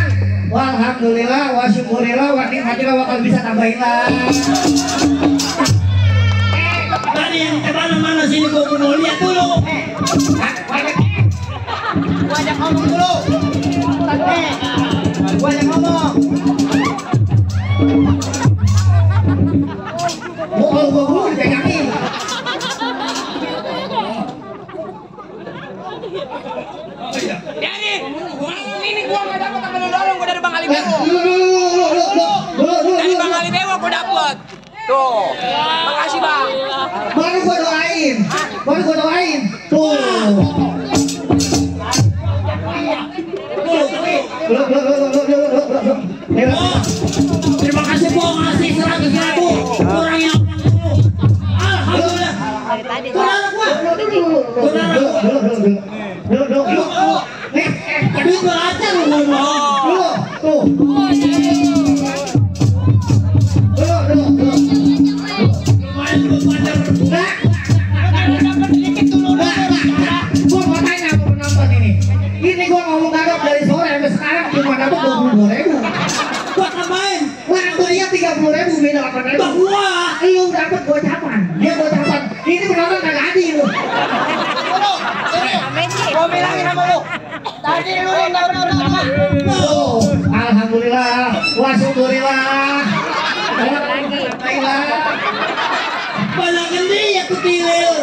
B: walhamdulillah wa syukurillah wa nikmatillah wa kalau bisa tambahin lah
D: Tadi yang kemana-mana sini gua mau lihat dulu.
B: gua ajak ngomong dulu gua ajak ngomong kalau gua dulu dipegangin
H: Jadi, ini gua nggak dapat sama lu dorong, gua dari Bang Ali Bewo. Dari Bang Ali Bewo gua dapet. Tuh, makasih Bang.
B: baru gua doain tuh
D: Terima kasih gua ngasih 100.000 orang yang alhamdulillah. Saudara gua. Aduh gua ajar lu ngomong. Lumayan gua pacar.
B: Gua mau tanya mau nonton ini gua ngomong garap dari sore sampai sekarang cuma dapat 22.000
D: Gua tambahin.
B: wah gua lihat 30.000 beda 8.000
D: Gua.
B: lu dapat gocapan dia gocapan ini penonton kagak adil lu
H: Gua bilangin sama lu. Tadi lu yang dapat berapa?
B: oh, alhamdulillah wa syukurillah alhamdulillah
D: Balakan dia kutilil.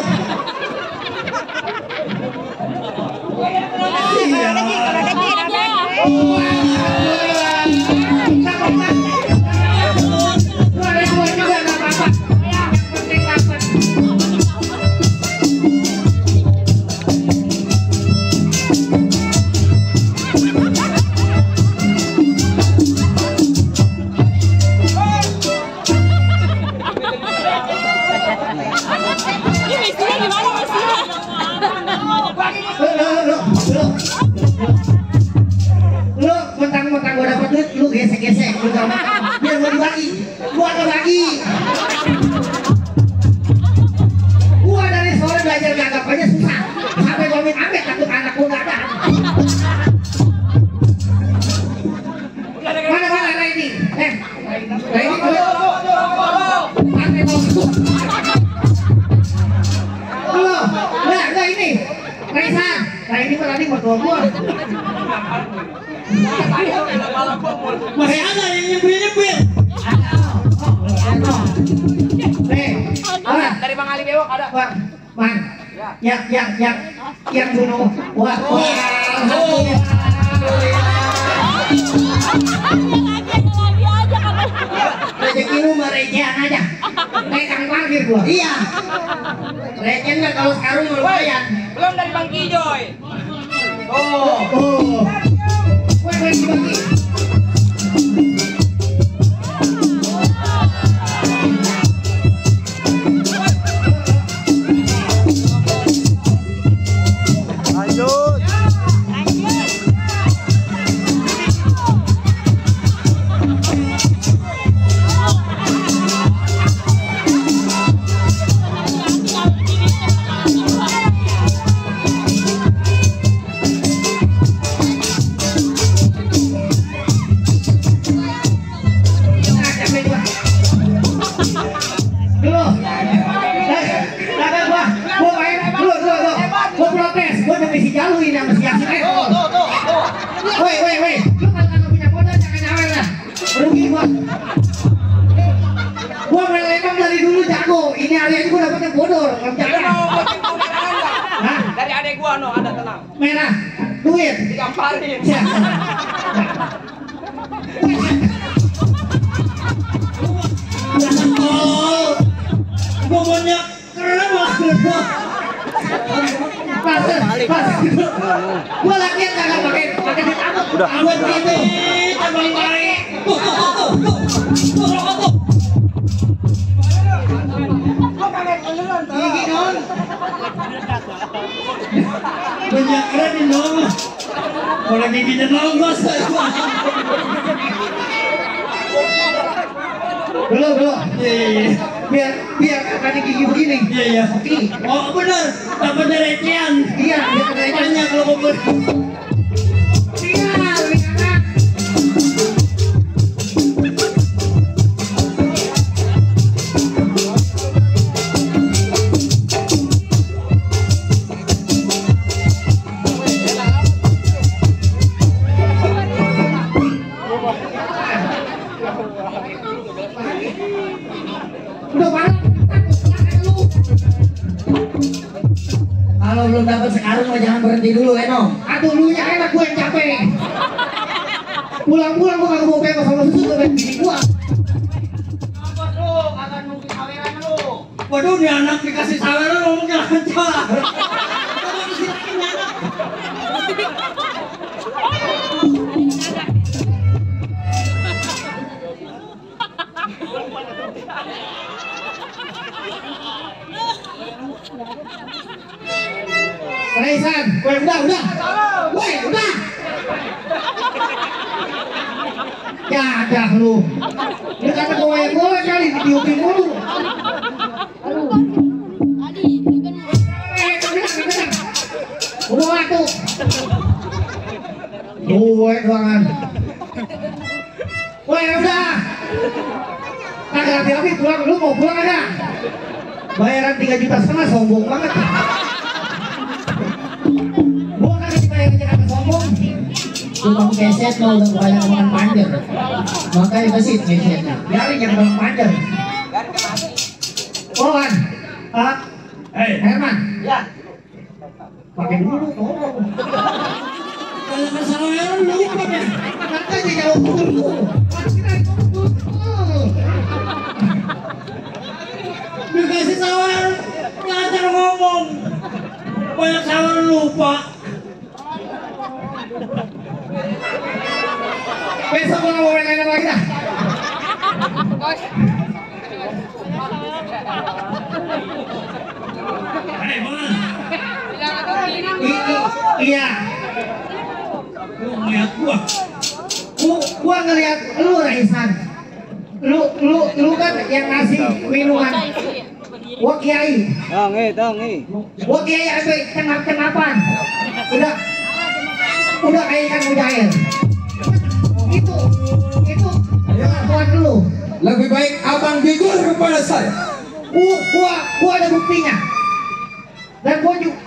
F: Ini mestinya gimana mestinya?
B: Lu mentang-mentang gua dapat duit lu gesek-gesek lu gak makan biar gua dibagi gua gak bagi gua dari sore belajar gagap aja susah sampai gua amit-amit takut anak gua gak ada mana Raini Raini Nah ini mah tadi mertua gua.
D: Masih ada yang nyempil-nyempil.
H: Dari Bang Ali Bewok ada.
B: Man, yang bunuh. Wah. Rezeki lu mah recehan aja. Kang parkir gua. Iya. Receh nggak kalau sekarang lumayan.
H: Belum dari Bang Kijoy.
B: Oh. Woi dibagi.
G: Lanjut.
B: Gua melempar dari dulu jago. Ini hari ini gua dapetnya bodor. Hah?
H: Dari adek gua no ada tenang.
B: Merah. Duit.
H: Digamparin.
D: Gua banyak keren lah.
B: Gua latihan kagak pakai ditabuk.
D: Buat ini tambah baik.
B: Gigi non.
D: Banyak keren ini dong. Kalau giginya nongos.
B: Belum. Biar tadi gigi begini.
D: Iya.
B: Oke.
D: Oh benar. Dapat dari recehan.
B: Iya, biar tadi
D: Banyak kalau kumpul.
B: Iya, lebih enak. Udah banget. Kalau belum dapat sekarang mah jangan berhenti dulu, Leno. Aduh, lu nya enak, gue yang capek. Pulang-pulang gua kagak mau bebas sama susu ke bini gua.
D: Waduh, dia anak dikasih saweran ngomongnya lancar.
B: Raisan, woi udah. Woi udah. Jadah lu. Lu kata gue kali ditiupin mulu. Udah waktu. Gue doangan. Woi udah. Kagak hati-hati pulang, lu mau pulang aja. Bayaran 3,5 juta sombong banget. Gua kan dibayar jangan sombong. Tukang keset lo udah banyak makan panjer. Makanya kasih kesetnya. Biarin yang makan panjer. Owan. Herman.
D: Ya.
B: Pakai dulu tolong.
D: Kalau masalah lu lupa deh.
B: Makanya jauh dulu.
D: Dikasih sawer, ngajar ngomong. Banyak sawer lupa.
B: Besok gua mau main lagi dah.
D: Hei, Bang.
B: Iya.
D: Lu ngeliat gua.
B: Gua ngeliat lu Raisan. Lu kan yang ngasih minuman. Gua kiai. Gua kiai apa cenap-cenapan. Udah kayak ikan mujair. Itu pengakuan lu.
C: Lebih baik abang jujur kepada saya.
B: Gua ada buktinya. Dan gua judi.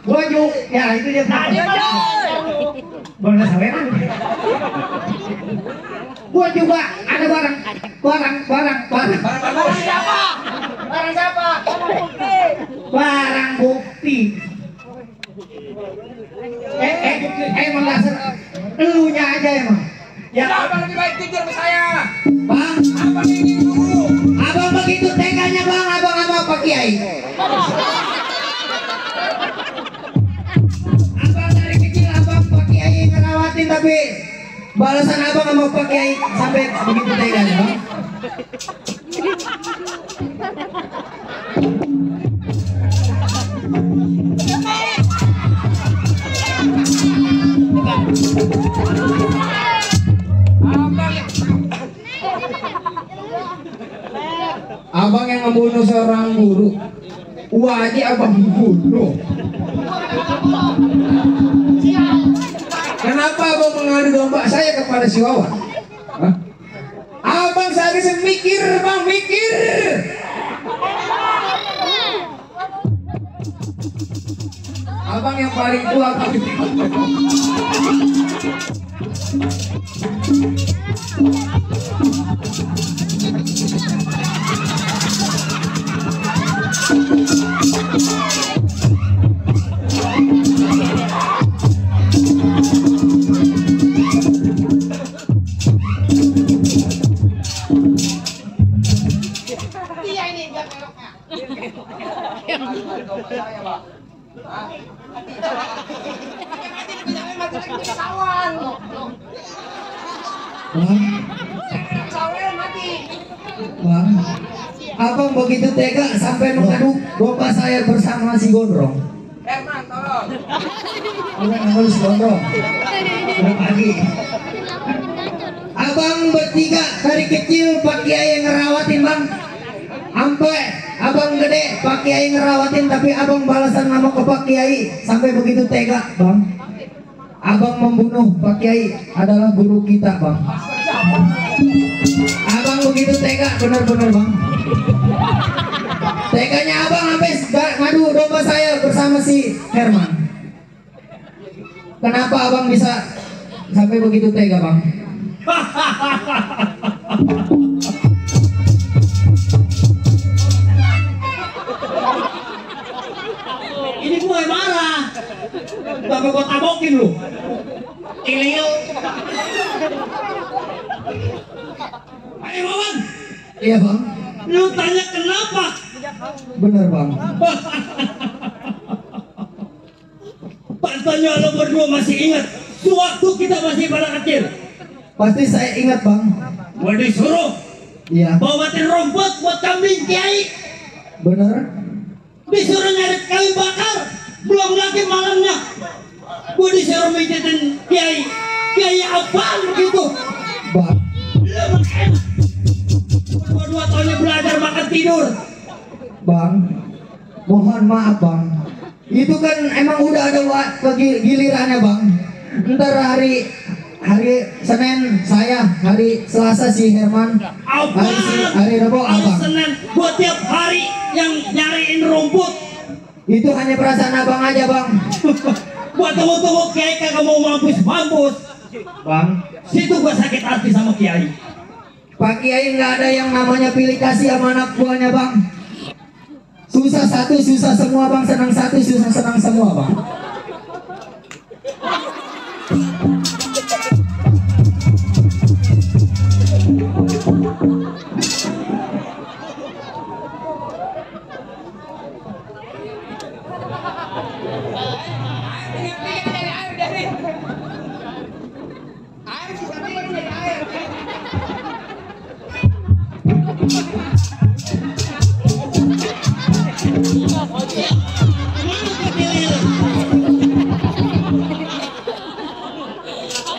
B: Gua ya itu dia. Boleh saweran. Gua juga ada barang.
H: Barang siapa?
B: Barang bukti. Emang dasar elunya aja emang. Ya,
H: Abang lebih baik jujur sama saya.
B: Bang,
H: Abang ini dulu.
B: abang begitu teganya bang, abang sama Pak Kiai. Abang dari kecil abang Pak Kiai ngerawatin tapi balasan abang sama Pak Kiai sampai begitu teganya bang.
C: Abang yang membunuh seorang guru, wajib abang bunuh. Kenapa abang mengadu domba saya kepada si Wawan? Hah? Abang seharusnya mikir, bang, mikir. Abang yang paling tua kali.
B: Bang, abang begitu tega sampai mengaduk domba saya bersama si Gondrong.
H: Herman, tolong.
B: Udah ngambil si Gondrong. Udah pagi. Abang bertiga dari kecil Pak Kiai yang ngerawatin bang. Sampai abang gede Pak Kiai ngerawatin tapi abang balasan nama ke Pak Kiai sampai begitu tega bang. Abang membunuh Pak Kiai adalah guru kita bang. Abang begitu tega benar-benar bang. Teganya abang sampai ngadu domba saya bersama si Herman. Kenapa abang bisa sampai begitu tega bang?
D: Ini gue marah. Bapak gue tabokin lu. Ilil. Ayo Wawan,
B: Iya bang.
D: lu tanya kenapa?
B: Benar bang.
D: Pantanya lo berdua masih ingat sewaktu kita masih pada kecil.
B: Pasti saya ingat bang.
D: Gua disuruh
B: Iya.
D: bawain rumput buat kambing Kiai.
B: Benar.
D: Disuruh nyari kayu bakar. Belum lagi malamnya gua disuruh mijitin Kiai. Kiai apaan begitu?
B: Bang.
D: Lu enak. Gua 2 tahunnya belajar makan tidur.
B: Bang. Mohon maaf bang. Itu kan emang udah ada gilirannya bang. Ntar hari Senin saya, hari Selasa si Herman, hari Rabu
D: Hari
B: abang.
D: Senin gua tiap hari yang nyariin rumput.
B: Itu hanya perasaan abang aja bang.
D: Gua tunggu-tunggu Kiai kagak mau mampus.
B: Bang.
D: Situ gua sakit hati sama Kiai.
B: Pak Kiai nggak ada yang namanya pilih kasih sama anak buahnya bang. Susah satu, susah semua bang. Senang satu, susah senang semua bang.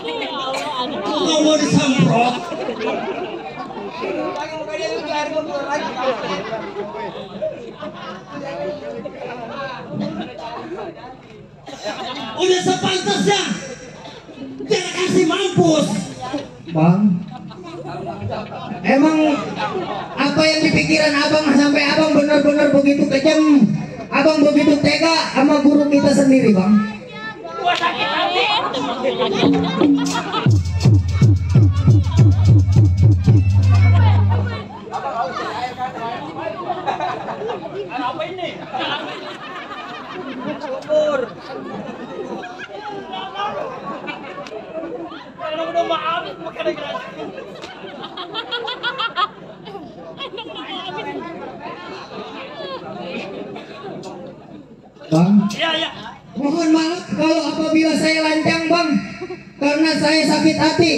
D: Nggak mau disemprot. Udah sepantasnya dia kasih mampus.
B: Bang. Emang apa yang di pikiran abang sampai abang benar-benar begitu kejam, abang begitu tega sama guru kita sendiri, Bang?
H: Gua sakit hati. Apa ini? Kubur. Kalau udah maaf, bukan gratis.
B: Bang,
H: Iya, iya.
B: mohon maaf kalau apabila saya lancang, Bang, karena saya sakit hati.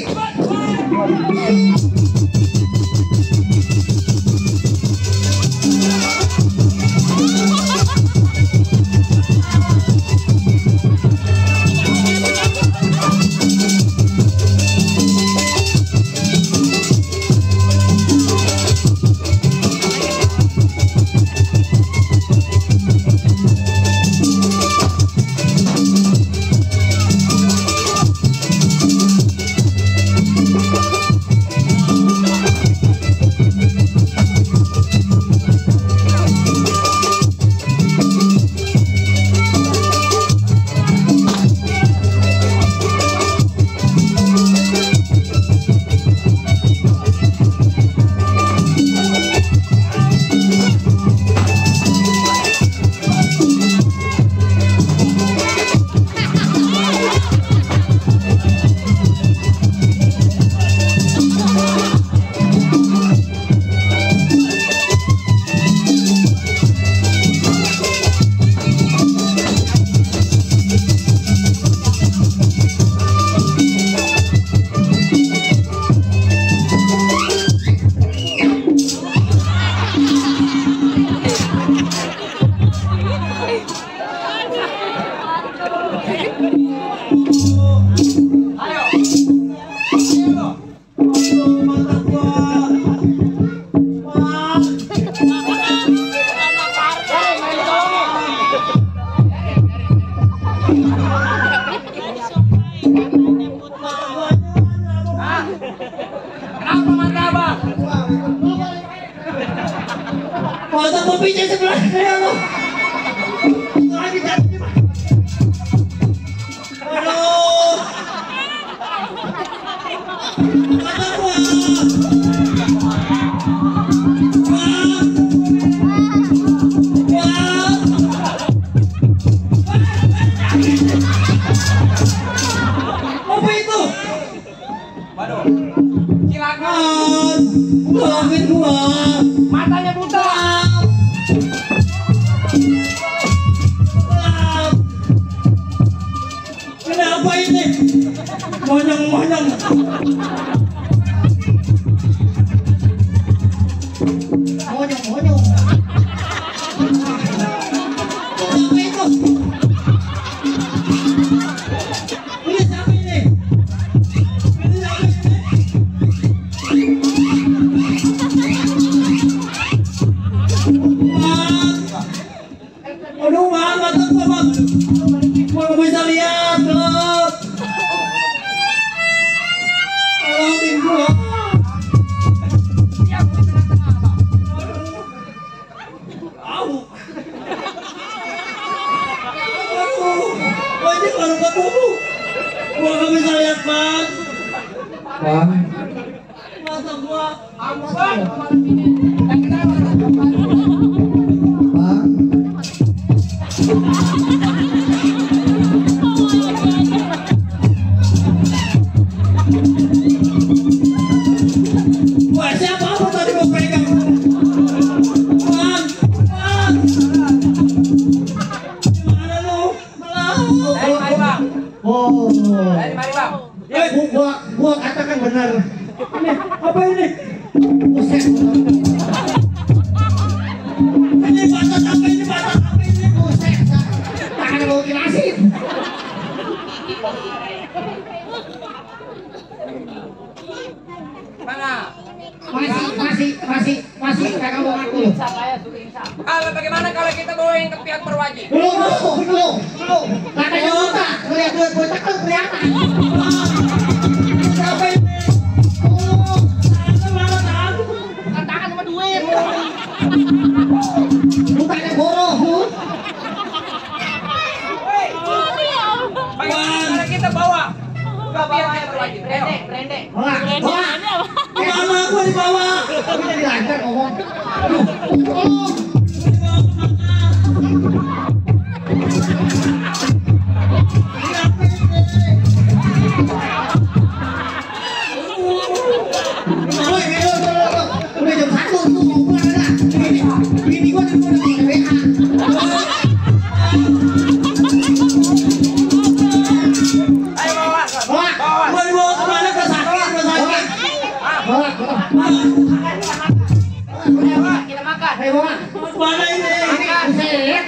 H: Kenapa mata abang?
B: Mata kopinya sebelah saya, Bang. Lagi jatuh. Aduh. Mata gua. Apa itu?
H: Waduh. Silakan.
B: Maafin gua.
H: Matanya buta.
B: Kenapa ini? Monyong-monyong. Monyong-monyong. Apa itu? Ini siapa ini? Ini siapa ini? Aduh, Bang, mata gua, Bang. Gua bisa lihat, Bang. Tolongin gua.
H: Dia mau di tengah-tengah, Bang.
B: Au. Aduh, gua ini baru ketemu. Gua nggak bisa lihat, Bang.
C: Bang,
B: Mata gua.
H: Bang.
B: Bang. Wah, siapa aku tadi mau pegang? Bang, Bang. Gimana lu?
H: Dari mari, Bang.
B: Oh.
H: Dari mari, Bang.
B: Gua katakan benar. Ini apa ini? Buset. Ini batas apa ini? Batas apa ini? Buset. Tangan mau jelasin.
H: Mana?
B: Masih pegang bongan dulu.
H: Kalau bagaimana kalau kita bawain ke pihak berwajib?
B: Belum. Katanya buta. Lihat duit bocah kan kelihatan. Siapa ini? Oh, Bukannya boroh lu.
H: Bagaimana kita bawa? Udah biar kita lagi. Brende.
B: Bawa.
D: Kemana gua dibawa?
B: Kita dilancar ngomong. Udah jam 1 tuh mau pulang dah. Ini gua udah WA.
H: Ayo bawa.
D: Gua dibawa kemana? Ke sakit.
B: Bawa.
H: Kita makan.
B: Ayo bawa.
D: Mana ini?
B: Buset.